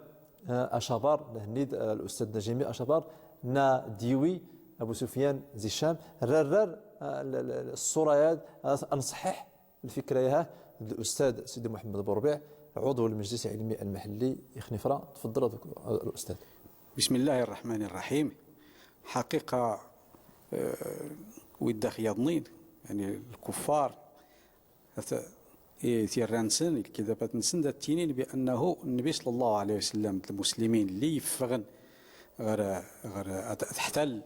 آه، أشابار، نهنيد، آه، الأستاذ نجيمي أشابار، نا ديوي، أبو سفيان، زي الشام، رر، رر، آه، ال-، ال-، ال-، الصورة ياد، آه، نصحح الفكرة ياها، الأستاذ سيدي محمد بوربيع، عضو المجلس العلمي المحلي، يخنفرة. تفضل دكتور، آه، الأستاذ. بسم الله الرحمن الرحيم. حقيقة، آه، ويدخ يظنين، يعني الكفار، هت-، إيه، ثيرانسن، الكذبات نسن، دا تينين بأنه النبي صلى الله عليه وسلم، المسلمين اللي يفغن غير، غير أت-، أتحتل،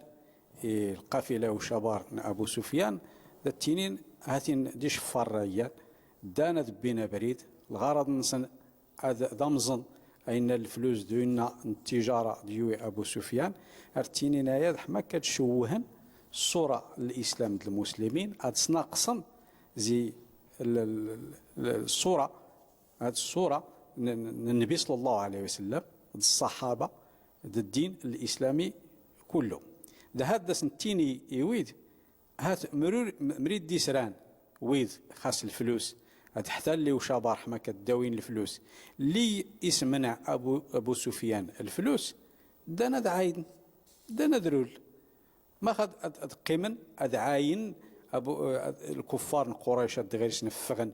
إيه، القافلة وشبار أبو سفيان، دا تينين هاتين ديش فريا، دانا دبينا بريد، الغرض نسن هذا ضمزن، أين الفلوس دوينا التجارة ديوي أبو سفيان، أرتيني نايا حما كتشوهن الصورة الإسلام د المسلمين، هاد سناقصن زي ال-، ال-، ال-، الصورة، هاد الصورة ن-، ن-، النبي صلى الله عليه وسلم، د الصحابة، د الدين الإسلامي كله. ده هاد سنتيني يويد، هات مرور-، م-، مريد ديسران، ويد خاص الفلوس، هاد حتى اللي وشابار حما كداوين الفلوس. اللي يسمنع أبو، أبو سفيان الفلوس، دانا دعاين، دانا درول. ما خد أد-، أد قيمن، أد عاين، أبو، أد الكفار قريش أد غير سنفغن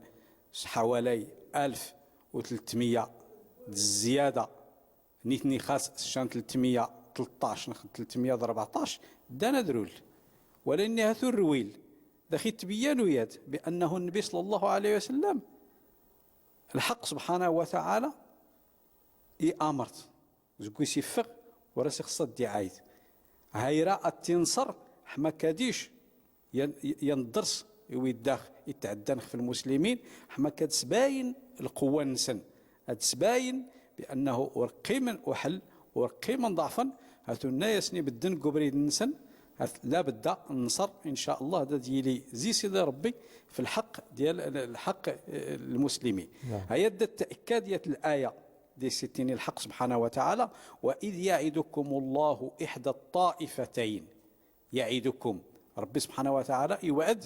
حوالي ألف وتلتمية زيادة. نيتني خاص شان تلتمية تلطاش نخد تلتمية وربعطاش، دانا درول. ولاني هاثو الرويل، داخي تبيانو ياد بأنه النبي صلى الله عليه وسلم الحق سبحانه وتعالى إي أمرت. زكو يسفق وراسي خصها دي عايد. هايرا التنصر حما كاديش ين-، يندرس ويداخ يتعدى نخف المسلمين، حما كتسباين القوة نسن. هتسباين بأنه ورقي من أحل، ورقي من ضعفا، هاتو الناس ني بدن قبريد نسن، هات لا بد النصر إن شاء الله دا ديلي زي سيدي ربي في الحق ديال ال-، الحق، آه، المسلمين. نعم. هيا دا التأكد يات الآية دي ستين الحق سبحانه وتعالى: "وإذ يعدكم الله إحدى الطائفتين". يعدكم. ربي سبحانه وتعالى يوعد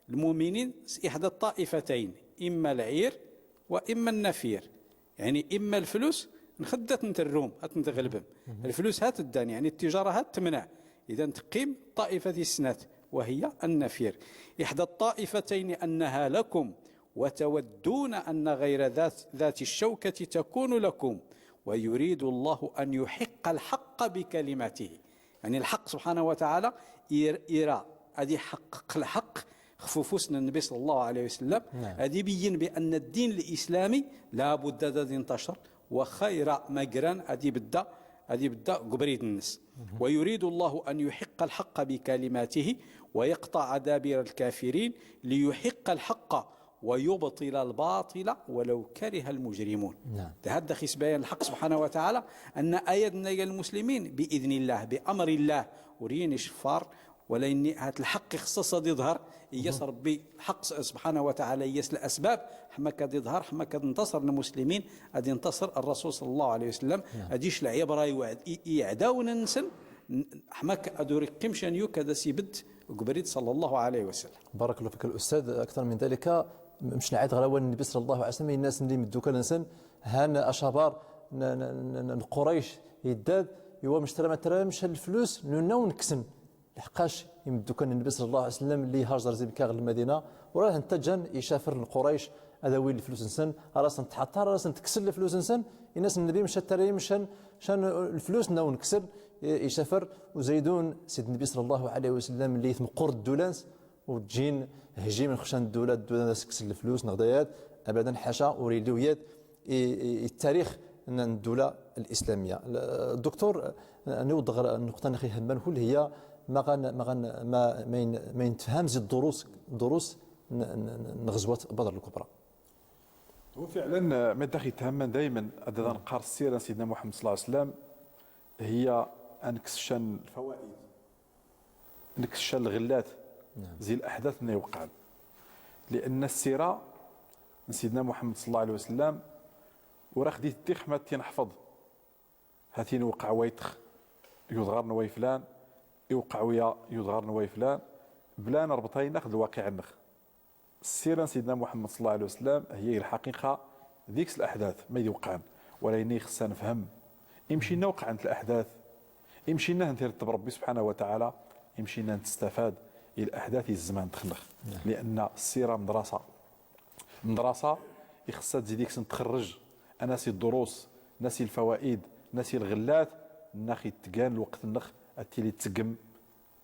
المؤمنين إحدى الطائفتين، إما العير وإما النفير. يعني إما الفلوس نخدت نت الروم، هات نت غلبم. الفلوس هات الدان، يعني التجارة هات تمنع. إذا تقيم طائفة السنات وهي النفير. إحدى الطائفتين أنها لكم وتودون أن غير ذات، ذات الشوكة تكون لكم ويريد الله أن يحق الحق بكلمته. يعني الحق سبحانه وتعالى إير-، إيرا أدي حقق الحق خفوفوسنا النبي صلى الله عليه وسلم. نعم. أدي بين بأن الدين الإسلامي لا بد أن ينتشر وخير مجرا أدي بدا، أدي بدا قبريد الناس. "ويريد الله أن يحق الحق بكلماته ويقطع دابر الكافرين ليحق الحق ويبطل الباطل ولو كره المجرمون". نعم. تهدى خيس بيان الحق سبحانه وتعالى أن آيات نيا المسلمين بإذن الله، بأمر الله، وريني شفار، ولا إني هات الحق اختصاص دي ظهر، إياس ربي الحق س-، سبحانه وتعالى، إياس الأسباب، حما كاد يظهر، حما كاد انتصر المسلمين، أدي انتصر الرسول صلى الله عليه وسلم، نعم. أديش العبرة يوعد، إي-، إي عداونا نسن، ن-، حما كادو رقم شان يو كذا سيبت، قبريد صلى الله عليه وسلم. بارك الله فيك الأستاذ. أكثر من ذلك، م-، مش نعيد غلاوة النبي صلى الله عليه وسلم، الناس اللي مدوكا نسن، هان أشابار، ن-، ن-، ن-، ن-، قريش، يداد، يوا مشترى ما ترى مش الفلوس، نونا ونكسن. لحقاش imdukal n-nbi ṣalla llahu ɛlayhi wa sallam lli ihajer zi mkka ɣer lmadina, ur-ahen-ttaǧan icafer n-qurayc ad-awin lflus-nsen, ar-asen-tḥaṭṭar, ar-asen-tekser lflus-nsen. Inna-as n-nbi mec ad-ttarrem can, can lflus-nwen ad-awen-nekser. Icafer, u zaydun sid-nbi ṣalla llahu ɛlayhi wa sallam lli tmeqqur ddula-ns, u ǧǧin hjimen xcan ddula, ddula ad-as-kksen lflus neɣ d ayat. Abadan, ḥaca, ur illi uyat i, i, i ttarix n-, n-ddula lislamiyya. Duktur, niweḍ ɣer nnuqṭa-nneɣ ihemman kull, hiya maɣan, maɣan, ma, ma in-, ma intefham zi ddurus, ddurus n-, n-, n-, n-, ɣezwat Badr lkubra. هو فعلا ما داخل يتهمن دائما أدانا نقار السيرة سيدنا محمد صلى الله عليه وسلم هي أنكسشن الفوائد، نكسشن الغلات، نعم. زي الأحداث اللي وقعن. لأن السيرة سيدنا محمد صلى الله عليه وسلم وراخ دي تديخ ما تنحفظ. هاتين وقع ويتخ يضغرن وي فلان، يوقع ويا يضغرن وي فلان، بلان ربطين ناخذ الواقع النخ. السيرة سيدنا محمد صلى الله عليه وسلم هي الحقيقة ديكس الأحداث ما يوقعن، ولا يني خصنا نفهم. يمشي لنا وقع عند الأحداث، يمشي لنا نترتب ربي سبحانه وتعالى، يمشي لنا نستفاد الأحداث الزمان دخلخ. نعم. لأن السيرة مدرسة، مدرسة يخصها تزيد يكسن تخرج أناسي الدروس، ناسي الفوائد، ناسي الغلات، ناخي تقان الوقت النخ التيلي تسقم.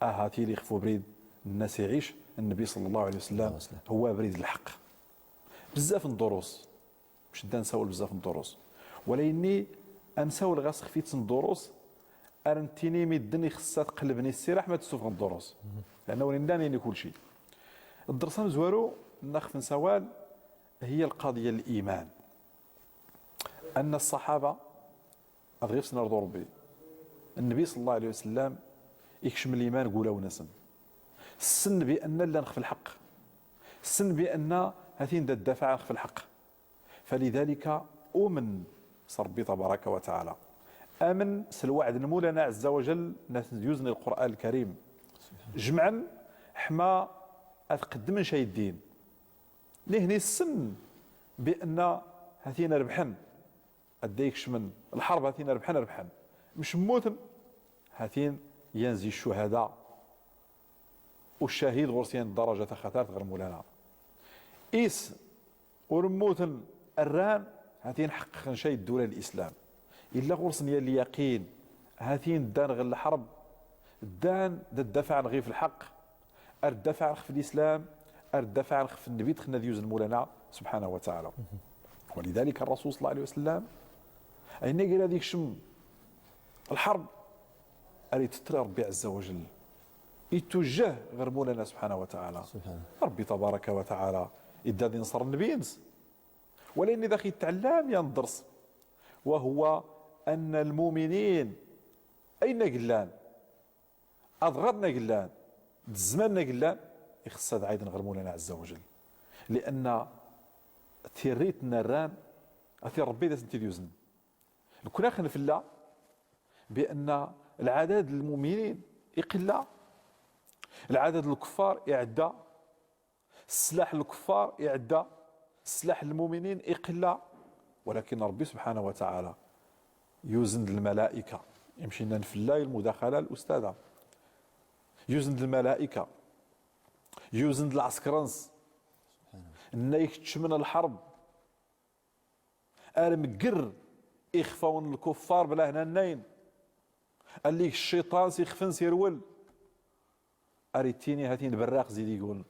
آه، هاتي لي يخفو بريد الناس يعيش النبي صلى الله عليه وسلم، الله وسلم. هو بريد الحق. بزاف الدروس، مش دا نساول بزاف الدروس، ولكني أنساول غاس خفيت الدروس. أرنتيني مدني خصات قلبني السيرة ما تسوف الدروس، لأنه ولين داني كل شيء. الدرس مزوارو نخف نسوال هي القضية الإيمان. أن الصحابة، أضغيف سنة رضو ربي، النبي صلى الله عليه وسلم يكشم الإيمان قولا ونسن. السن بأن لا نخف الحق. السن بأن هاتين دا الدافع نخف الحق. فلذلك أؤمن صربي تبارك وتعالى. آمن سلوعد مولانا عز وجل ناس يوزن القرآن الكريم. جمعا حما أتقدم شيء الدين. نهني السن بأن هاتين ربحن. أديكش من الحرب هاتين ربحن، ربحن. مش موتن هاتين ينزي الشهداء. والشهيد غرسيان الدرجة خطرت غير مولانا. إيس ورموتن الران هاتين حققن شيء الدولة الإسلام. إلا غرسن يا اليقين هاتين دان غير الحرب، دان دا الدفع عن غير في الحق. أردفع عن خف الإسلام، أردفع عن خف النبي دخلنا ذيوز المولانا سبحانه وتعالى. ولذلك الرسول صلى الله عليه وسلم أين قال هذيك شم الحرب أري تترى ربي عز وجل، يتوجه غير مولانا سبحانه وتعالى. سبحانه. ربي تبارك وتعالى إدا ذي نصر النبي ينس. ولكن إذا خي تعلم يندرس، وهو أن المؤمنين أين قلان؟ أضغطنا قلان، الزمان قلان، يخص هذا عيدا غير مولانا عز وجل. لأن تيريت نران، أثير ربي ذا سنتي ديوزن. لكنا خنفلا بأن العدد المؤمنين يقل، العدد الكفار يعدى، السلاح الكفار يعدى، سلاح المؤمنين يقل. ولكن ربي سبحانه وتعالى يوزن الملائكة. يمشي لنا في الله المداخلة الأستاذة. يوزن الملائكة، يوزن العسكرنس. إنه يكتش من الحرب. أرمقر إخفاون الكفار بلا هنا النين. قال ليك الشيطان سيخفن سيرول. أريتيني هاتين براق زيد يقول.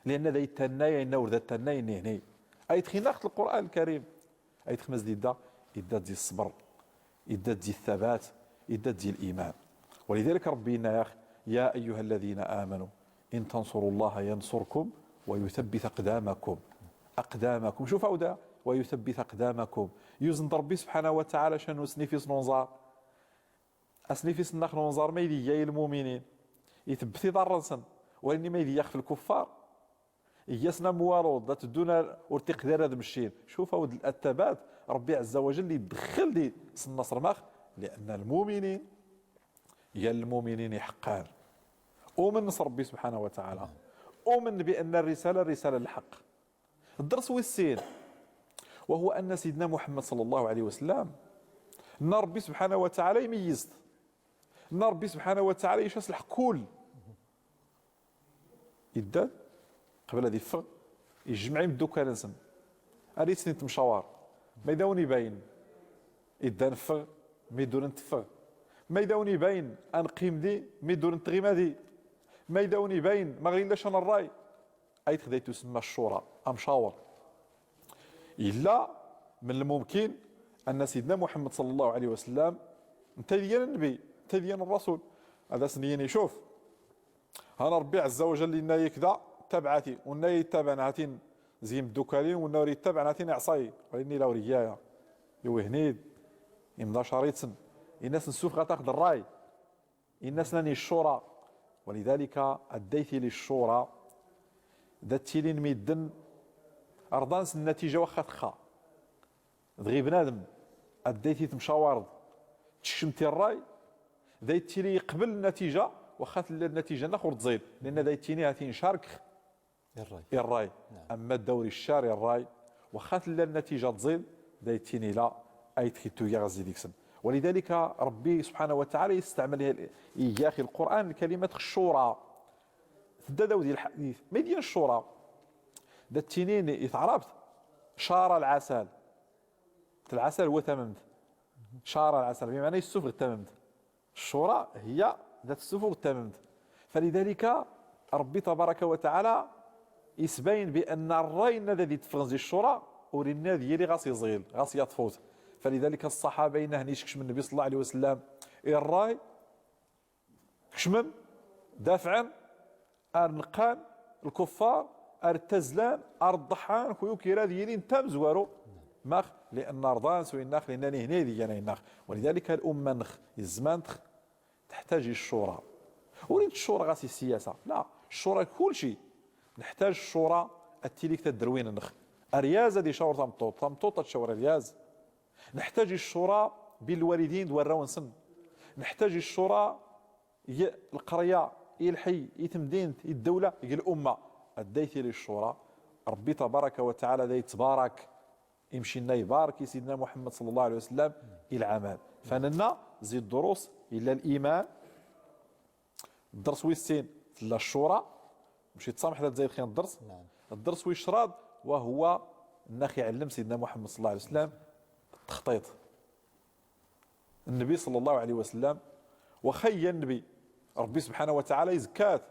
لأن ذا يتناي، إنه ورد التناي، ني، ني. أي تخيناخت القرآن الكريم. أي تخمز دي دا، إدا تزي الصبر. إدا تزي الثبات. إدا تزي الإيمان. ولذلك ربي ينايخ: "يا أيها الذين آمنوا إن تنصروا الله ينصركم ويثبت أقدامكم". أقدامكم. شوف هاودا، "ويثبت أقدامكم". يوزن ربي سبحانه وتعالى شنو سنيفيس نونزار. أسنيفيس نخ نونزار ما يدي جاي المؤمنين. يثبت ضرنسن. ولاني ما يدي يخف الكفار. يسنا موارو، ذات الدنيا ورتق ذا هذا مشين. شوف هاود الأتبات، ربي عز وجل يدخل دي سن نصر ماخ، لأن المؤمنين، يا المؤمنين حقا. أؤمن نصر ربي سبحانه وتعالى. أؤمن بأن الرسالة رسالة الحق. الدرس والسين، وهو أن سيدنا محمد صلى الله عليه وسلم، أن ربي سبحانه وتعالى يميزت. أن ربي سبحانه وتعالى يشاس الحق كل. Iddan qbel ad iffɣ, ijjmeɛ imddukal-nsn, ar itsn-itmcawar. Mayda wn-ibayn? Iddan ffɣ, mi dd-ur ntffɣ. Mayda wn-ibayn? Anqqim di, mi dd-ur ntɣima di. Mayda wn-ibayn? Maɣ illa ca n rray? Ayt xdayt usemma ccura, amcawr. Illa mn lmumkin anna sidna muḥammad صلى الله عليه وسلم, nta idyan nnbi, nta idyan rrasul, ad asn-yin icuf. Han rbbi ɛzza wajal inna-yi kda, tabɛt-i. Unna-yi ittabaɛn hatin zi imddukal-in, unna ur ittabaɛn hatin iɛṣa-yi. Walakin illa ur iyya-ya, iwihn-id, imdacar-itsn. Inna-s nsufɣ ad taxd rray. Inna-s nna-yi ccura. Walidalika adday tili ccura, da ttilin middn rḍan s nnatija waxxa txxa. Dɣi bnadm adday titmcawarḍ, tckcmt i rray, da ittili iqbl nnatija, waxxa tlla nnatija-nnax ur tẓid, linn da ittini hatin carkx i rray. Amma dda ur iccar i rray, waxxa tlla nnatija tẓid, da ittini la, ayt xitu iga ɣ-zzi dgsn. Walidalika rbbi subḥanahu wa taɛala istɛml iga ɣ-lqur'an lkalimat ccura. Tdda dawd i lḥadit. Mayd iyan ccura? Da ttinin i tɛrabt ccara lɛasal. Lɛasal huwa tammt. Ccara lɛasal bimɛna issufɣ tammt. Ccura hiya dat ssufɣ tammt. Falidalika rbbi tabaraka wa taɛala isbayn bi anna rray nna da itffɣn zi ccura, ur inna ad yili ɣas iẓil, ɣas yaṭṭfut. Falidalika ṣṣaḥaba inna hni ickcm nnbi صلى الله عليه وسلم i rray, kcmn, dafɛn, ar nqqan lkuffar, ar ttazlan, ar ḍḍḥan, kuyuk irad yilin tamzwaru. Max? Lianna rḍan s winnax, lianna nihni d iyan innax. Walidalika lumma-nx, izman-tx, tḥtaj i ccura. Ur int ccura ɣas i ssiyasa, la, ccura i kulci. Nḥtaj ccura ad tili g tadrwin-nx. Aryaz ad icawr tamṭṭut, tamṭṭut ad tcawr aryaz. Nḥtaj i ccura bin lwalidin d warraw-nsn. Nḥtaj i ccura g lqrya, i lḥy, i tmdint, i ddawla, g lumma. Adday tili ccura, rbbi tabaraka wa taɛala da itbarak imci-nna, ibarak i sidna muḥammad صلى الله عليه وسلم i lɛamal. Fa nna zi ddrus illa liman. Ddrs wis sin tlla ccura, mci tsamḥ da tzayd xyan ddrs. Ddrs wis craḍ, wa huwa nnax iɛllm sidna muḥammad صلى الله عليه وسلم ttxṭiṭ. Nnbi صلى الله عليه وسلم, waxxa iyya nnbi, rbbi subḥanahu wa taɛala izkka-t,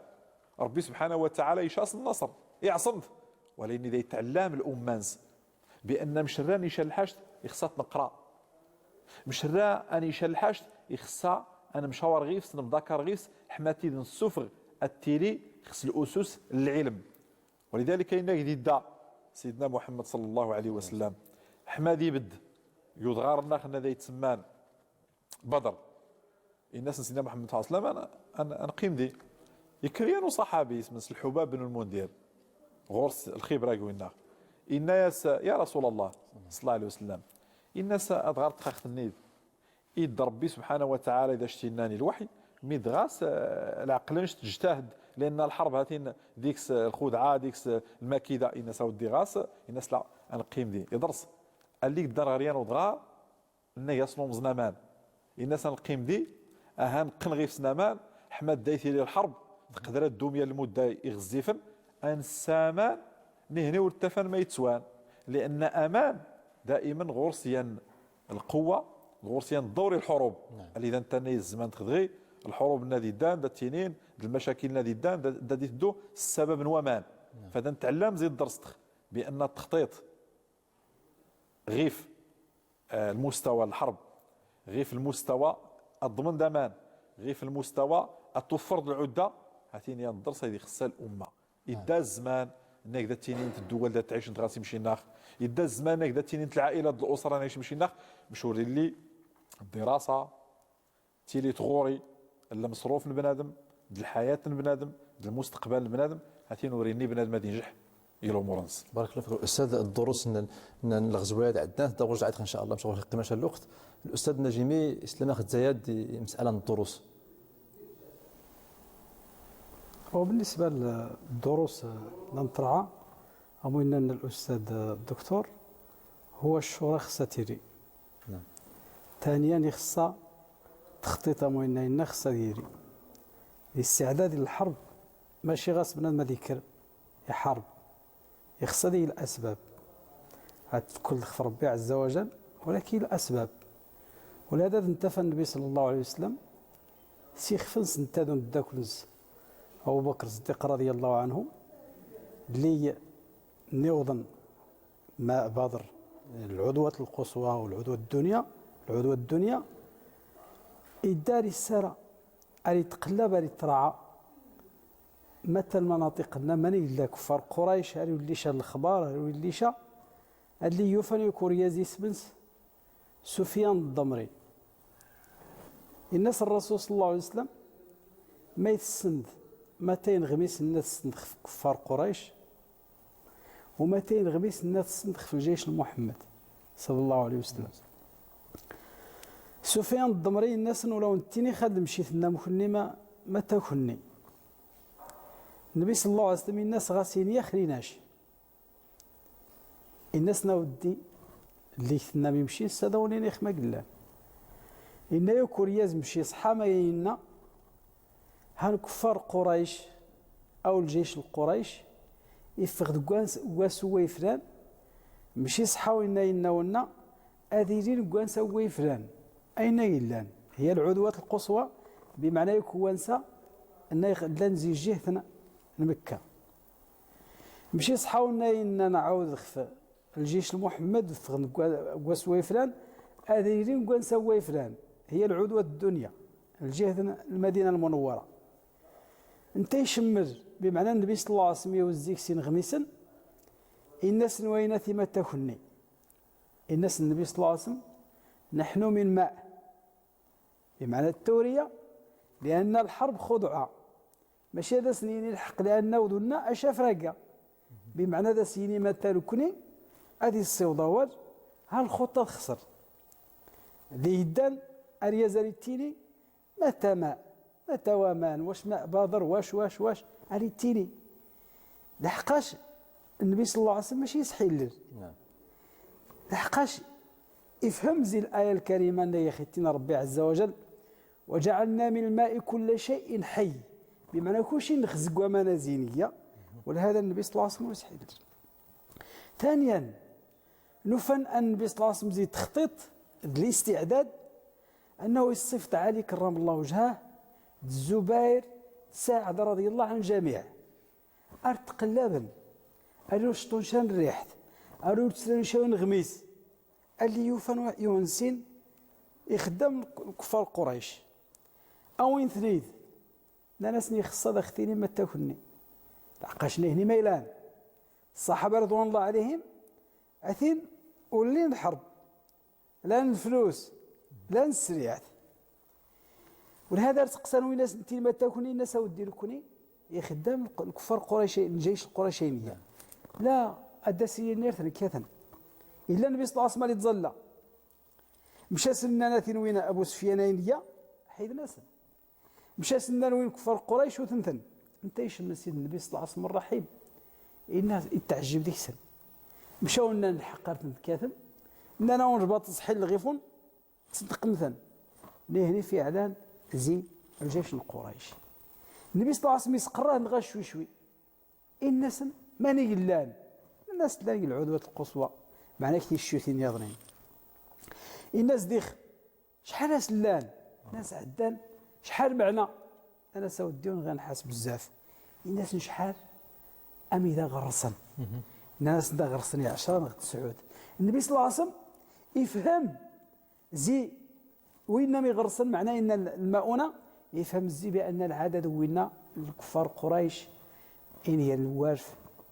rbbi subḥanahu wa taɛala ica-s nnṣr, iɛṣm-t, walakin da itɛllam lumma-ns bi anna mc rra ad nica lḥact, ixṣṣa ad t-nqra. Mc rra ad nica lḥact, ixṣṣa ad nmcawr ɣif-s, nmḍakar ɣif-s, ḥma tid nssufɣ ad tili ɣ-s lusus n lɛilm. Walidalika inna-k d idda sidna muḥammad صلى الله عليه وسلم, ḥma d ibedd g udɣar-nnax nna da itsemman badr. Inna-s sidna muḥammad صلى الله عليه وسلم, an, an, anqqim di. Ikker yan uṣaḥabi isem-ns lḥubab bn lmundir, ɣur-s lxibra g winnax. Inna-yas, ya rasul allah صلى الله عليه وسلم, inna-s adɣar txaxt-nni d idd rbbi subḥanahu wa taɛala, d act innan i lwaḥy, mi d ɣas lɛeql-nc tjtahd, lianna lḥarb hatin dik-s lxudɛa, dik-s lmakida. Inna-s a weddi ɣas, inna-s la, anqqim di. Iḍrs allig ddan ɣer yan udɣar, nna-yas lumẓn aman. Inna-s anqqim di, aha nqqn ɣif-sn aman, ḥma dday tili lḥarb, tqdr ad ddum yan lmudda iɣzzifn, anssa aman, nihni ur ttafan ma ittswan. Lianna aman daiman ɣur-s yan lquwwa, ɣur-s yan ddawr i lḥurub. Alli da ntta nna i zzman-tx dɣi, lḥurub-nna d iddan da ttinin, d lmacakil-nna d iddan da, da d-itddu ssabab n waman. Fa da ntɛllam zi ddrs-tx bi anna ttxṭiṭ ɣif lmustawa n lḥarb, ɣif lmustawa aḍḍmn d aman, ɣif lmustawa ad tuffrḍ lɛudda. Hatin yan ddrs ayd ixṣṣa lumma. Idda zzman nna-k da ttinint ddwal da ttɛicnt ɣas imci-nnax. Idda zzman nna-k da ttinint lɛaila d lusra nna-k imci-nnax. Mc ur illi ddirasa, tili tɣuri n lmṣruf n bnadm, d lḥayat n bnadm, d lmustqbal n bnadm, hatin ur inni bnadm ad injḥ i lumur-ns. Barak llah fik ustad, ddurus n, n, n lɣezwayat ɛddan, da ɣur-s ɛad in ca llah, mc ɣur-s qima ca lwqt. Lustad najimi, islam-ax tzayad i msala n ddurus. هو بالنسبة للدروس ننطرها، أمو إن الأستاذ الدكتور، هو الشورى خصها تيري. نعم. ثانيا يخصها تخطيط، أمو إن إن خصها ديري. الاستعداد للحرب Maci ɣas bnadm ad ikker iḥarb, ixṣṣa di lasbab. Ad tfkul dxf rebbi ɛzza wajal, walakin lasbab. Wlhada ntafan nnbi ṣalla llahu ɛlih wasllam s ixf-ns ntta d umddakl-ns, abubakr ṣṣiddiq raḍiya llahu ɛnhu, lli nniwḍn ma badr, lɛudwat lquswa, lɛudwat ddunya, lɛudwat ddunya. Idda ar issara, ar itqllab, ar itraɛa. Mata lmanatiq-nna, mani illa kuffar qurayc, ar iwlli ca lxbar, ar iwlli ca. Alli yufan yukur yaz ism-ns sufyan ddmri. Inna-s rrasul ṣalla llahu ɛlih wasllam, ma itssnd, mata inɣmis inna-s tssnd xf kuffar qurayc, umata inɣmis inna-s tssnd xf ljayc lmuḥmmad ṣalla llahu ɛlih wasllam. Sufyan ddmri inna-sn, ulaw nttini xad mci tnnam kunni, mata kunni? Nnbi ṣalla llahu ɛlih wasllam inna-s ɣas ini axlinac. Inna-sn awddi, lli tnnam imci, s ad awn-inix ma gillan. Inna yukur yaz mci ṣḥa ma inna, han kuffar qurayc, aw ljayc lqurayc, iffɣ dg wass uway flan. Mci ṣḥa winna inna wenna, ad ilin dg wass uway flan. Ayna illan, hiya lɛudwat lquswa, bimɛna yukur wansa nna llan zi jjiht n mkka. Mci ṣḥa wenna inna nɛawd xf ljayc lmuḥmmad, ffɣn dg wass uway flan, ad ilin dg wansa uway flan. Hiya lɛudwat ddunya, ljayt n lmadina lmunwwara. Ntta icmmr, bimɛna nnbi ṣalla llahu ɛlih wasllam iwzz-ik s inɣmisn, inna-sn wa inna-t mata kunni? Inna-sn nnbi ṣalla llahu ɛlih wasllam, naḥnu min ma. Bimɛna ttawriya, lianna lḥarb xuḍɛa. Maci ad as-nini lḥeqq, lianna awd unna acafraga. Bimɛna ad as-yini mata nkni, ad issiwḍ awal, ha lxuṭṭa txṣr. Di iddan aryaz ar ittini, mata ma, mata waman, wac ma badr, wac, wac, wac, ar ittini. Lḥeqqac nnbi ṣalla llahu ɛlih wasllam maci isḥillel. Lḥeqqac ifhem zi laya lkarima nna ixittin rebbi ɛzza wajal, وجعلنا من الماء كل شيء حي. Bimɛna kulci nxzz g waman azin iyya. Walhada nnbi ṣalla llahu ɛlih wasllam ur isḥillel. Taniyan, nufan a nnbi ṣalla llahu ɛlih wasllam zi txṭiṭ d listiɛdad, annahu iṣṣifḍ ɛli karrama llahu wajhah, d zubayr, d saɛd raḍiya llahu ɛn ljamiɛ. Ar tqllabn, ar ur cṭun ca n rriḥt, ar ur ttran ca n inɣmis. Alli yufan iwnsin ixddam lkuffar qurayc. Awin-tn-id. Nnan-asn ixṣṣa ad aɣ-tini mata kunni. Lḥeqqac nihni ma ilan ṣṣaḥaba ridwan llah ɛlihim, atin ur llin lḥerb. Lan lflus, lan ssriɛt. Walhada ar seqsan win-asn ttini mata kunni, nnan-as awddi nkni ixddam lkuffar qurayc, ljayc lqurayc ayniya. La, ad as-inin irtn kkatn. Illa nnbi ṣalla llahu ɛlih wasllam ar ittẓalla. Mc-asn nnan atin win abu sufyan ayniya, ḥidn-asn. Mc-asn nnan win kuffar qurayc utn-tn. Ntta icmm sidi nnbi ṣalla llahu ɛlih wasllam rraḥim, inna itɛjjib deg-sn. Mc-awn nnan lḥeqq ar tn-kkatm, nnan-awn rbaṭ ẓḥil lɣif-wn, tṣeddqm-tn. Nihni fiɛlan zi ljayc n qurayc. Nnbi ṣalla llahu ɛlih wasllam isqrr-ahn ɣa cwi cwi. Inna-asn mani illan? Nnan-as llan g lɛudwat lquswa, mɛna g ticcutin yaḍnin. Inna-as dix cḥal-as llan? Nnan-as ɛddan cḥal mɛna. Nnan-as awddi ur nɣi ad nḥaseb bzzaf. Inna-asn cḥal? Amida ɣerṣn. Nnan-asn da ɣerṣn i ɛecra neɣ tesɛud. Nnbi ṣalla llahu ɛlih wasllam ifhem zi winna mi ɣerṣn, mɛna inna lmauna, ifhem zi bi anna lɛadad n winna lkuffar qurayc in hiya n warf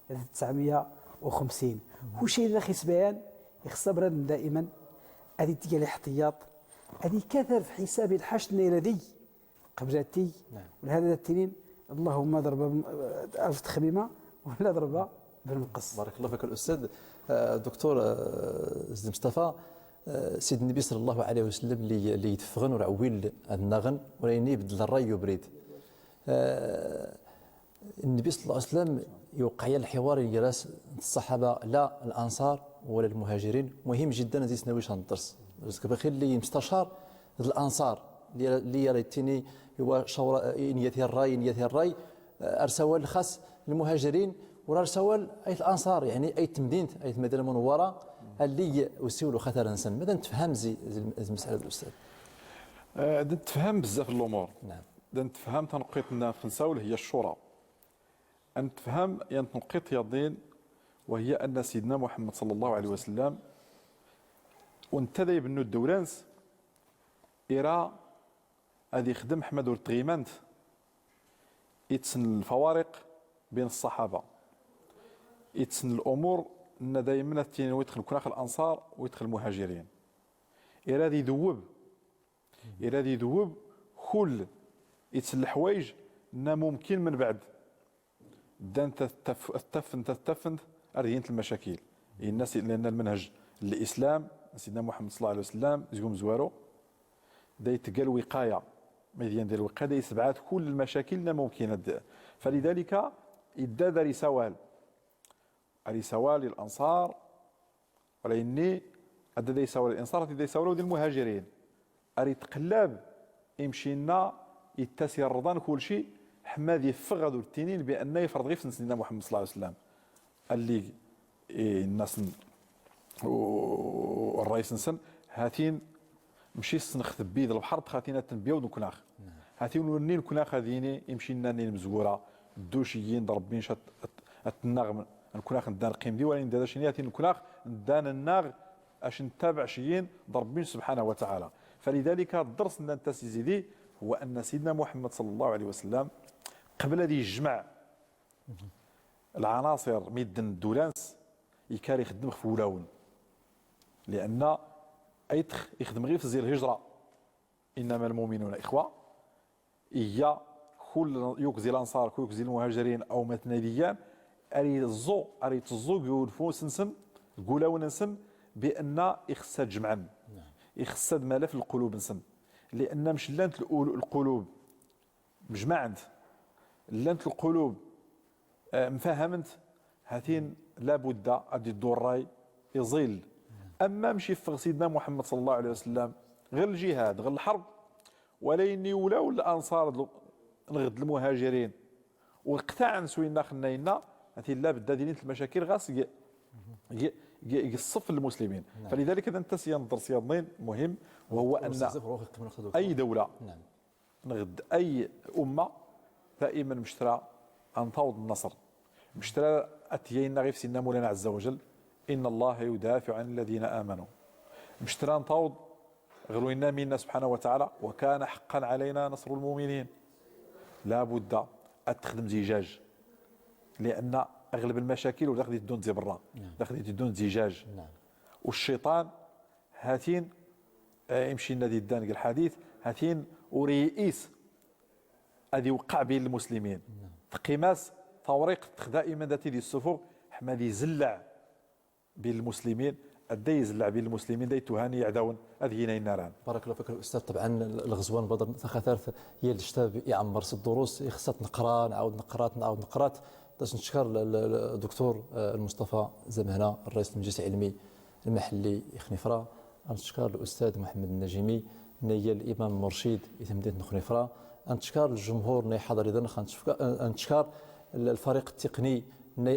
d tteɛmiya u xemsin. Kulci da aɣ-isbayan ixṣṣa bnadm daiman ad itg aliḥtiyaṭ, ad ikkatar f ḥisab lḥact n iladi qbl ad tig. Walhada da ttinin allahumma ḍarba alf txmima wala ḍarba bnqs. Barak llahu fik a lustad. Duktur Zid Mustapha, Sidi Nnbi ṣalla llahu ɛlih wasllam lli iteffɣn ur ɛwwil ad nnaɣn, ula ini ibeddel ṛṛay i ubrid. Nnbi ṣalla llahu ɛlih wasllam iwqeɛ ya lḥiwar gar-as d ṣṣaḥaba, la lanṣar wala lmuhajirin. Muhim jiddan ad isnawi ca n ṭṭers. Ɣileɣ lli imstacar d lanṣar, lli ara ittini iwa cawra, ini-t i ṛṛay, ini-t i ṛṛay. Ar sawal xas lmuhajirin, ur ar sawal ayt lanṣar, yaɛni ayt tmdint, ayt lmadina lmunwwara, alli usiwel uxatar-nsen. Mada ntfham zi, zi, zi lmesala d lustad? Eh, da ntfham bzzaf n lumur. Naɛam. Da ntfham tanqit-nna f nsawel hiya ccura. Ad ntfham yan tanqit yaḍnin, wa hiya anna Sidna Muḥammad ṣalla Llahu ɛalayhi wa sallam, wa ntta da ibennu ddawla-ns, ira ad ixdem ḥma d ur tɣimant, ittsn lfawariq bin ṣṣaḥaba, ittsn lumur nna dayman ad ttinin wa itxn knax lanṣar wa itxn lmuhajirin. Ira ad idwweb, ira ad idwweb kull ittsn lḥwayj nna mumkin mn bɛd. Ddant ttaffnt, ttaffnt, ar dgint lmacakil. Inna si-, lianna lmanhaj n lislam n Sidna Muḥammad ṣalla Llahu ɛalayhi wa sallam, zg umzwaru, da itgga lwiqaya. Ma idyan di lwiqaya, da isbɛad kull lmacakil nna mumkin ad. Falidalika, idda-d ar isawal. Ar isawal i lanṣar, wala ini, adda da isawal i lanṣar, adda da isawal i lmuhajirin. Ar itqllab imci-nna ittas irḍan kulci, ḥma ad iffeɣ ad ur ttinin bi anna ifrḍ ɣif-sen Sidna Muḥammad ṣalla Llahu ɛalayhi wa sallam. Alli, eh, inna-sen, u-, u-, rrais-nsen, hatin mci ssnx tbbi d lbḥr, hatin ad tnbbi awd nknax. Naɛam. Hatin ur nnin nknax ad ini imci-nna nnin mzwura, ddu ciyyin d Ṛebbi-nc ad, ad, ad tnnaɣ nknax nda nqqim di, wala nda d acni, hatin nknax nda nnaɣ ac nttabaɛ ciyyin d Ṛebbi-nc subḥanahu wa taɛala. Falidalika, dders nna ntta s izidi, huwa anna Sidna Muḥammad ṣalla Llahu ɛalayhi wa sallam, qbel ad ijmaɛ lɛanaṣir, midden, ddula-ns, ikar ixeddem ɣef wulawen. Lianna ayt ixeddem ɣif zi lhijra, innama lmuminuna ixwa, iyya kull, yakk zi lanṣar, yakk zi lmuhajirin, aw ma tnadiyan, ar iẓẓu, ar itẓẓu g ufus-nsen, g wulawen-nsen, bi anna ixess ad jemɛen. Naɛam. Ixess ad malaf lqulub-nsen. Lianna mc llant l-, lqulub mjmaɛent, llant lqulub, eh, mfahament, hatin labudda ad iddu ṛṛay iẓil. Amma mc iffeɣ Sidna Muḥammad ṣalla Llahu ɛalayhi wa sallam ɣer ljihad, ɣer lḥerb, wala ini ulaw lanṣar d-, nɣed lmuhajirin, u qtaɛen s winna xnna inna, hatin labudda ad ilint lmacakil ɣas g, g, g, g ṣṣef n lmuslimin. Naɛam. Falidalika, da ntta s yan dders yaḍnin muhim, wa huwa anna ay dawla, naɛam, nɣed ay umma, daiman mctra an tawḍ nnaṣr. Mctra ad tgay inna ɣif Sidna Mawlana ɛazza wa jall, inna Llaha yudafiɛu ɛan lladina amanu. Mctra an tawḍ ɣer winna minna subḥanahu wa taɛala, wa kana ḥaqqan ɛalayna naṣru lmuminin. Labudda ad txdem zi ijaj. Lianna aɣleb lmacakil ur d ax-d-iteddunt zi berra. Naɛam. D ax-d-iteddunt zi ijaj. Naɛam. U cciṭan hatin, eh, imci-nna d-iddan g lḥadit, hatin ur iyyis ad iwqeɛ bin lmuslimin. Naɛam. Tqqim-as tawriqt tx daiman da t-id-issufuɣ, ḥma ad izllaɛ bin lmuslimin, ad da izllaɛ bin lmuslimin, da ittuhani iɛdawen, ad gin ayen aran. Barak Llahu fik a lustad. Ṭebɛan, lɣezwa n Badr, taxatart, yal ctab iɛemmer s ddurus, ixess ad t-neqra, nɛawed neqra-t, nɛawed neqra-t. Da as-nectkar l-, l-, l-, dduktur, eh, Lmusṭafa Zamhna, ṛṛayis n lmejlis lɛilmi lmḥelli i Xnifra, ad nectkar lustad Muḥemmed Najimi, nna yal imam murcid i temdint n Xnifra, ad nectkar ljemhur nna iḥaḍer idan, ad necka-, ad nectkar l-, lfariq ttiqni, nna,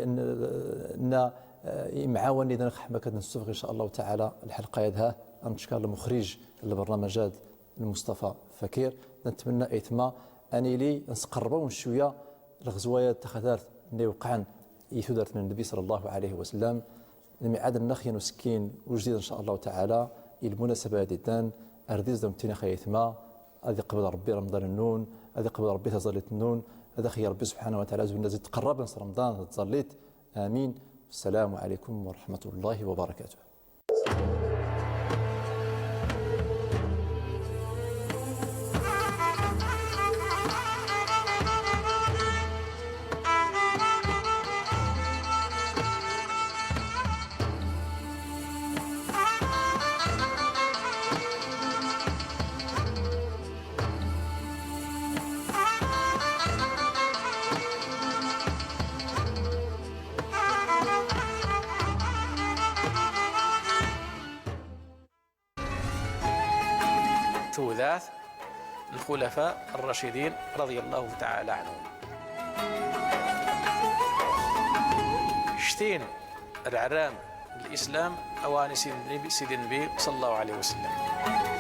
nna, eh, imɛawan idan, ḥma ad nessufeɣ in ca Llahu taɛala lḥelqa-ya-d, ha, ad nectkar lmuxrij n lbernameǧ-ad, Lmusṭafa Fakir. Da netmenna aytma ad nili nesqerreb-awen cwiya lɣezwa-ya d taxatart nna iwqɛen i tudert n Nnbi ṣalla Llahu ɛalayhi wa sallam. Lmiɛad-nneɣ yan usekkin ujdid in ca Llahu taɛala, i lmunasaba-ya d-iddan, ar d-izdew nettinix ay aytma, ad iqbel Ṛebbi Remḍan-nnun, ad iqbel Ṛebbi taẓallit-nnun, ad ax-yeg Ṛebbi subḥanahu wa taɛala azwir-nni ad tqerrabem s Remḍan d tẓallit. Amin. Wassalamu ɛalaykum wa ṛeḥmatullahi wa barakatuh. Tudat n Xulafa Rracidin raḍiya Llahu taɛala ɛanhum. Shtin r'ram l'islam awani sidin nabi, sidin nabi sallallahu alayhi wasallam.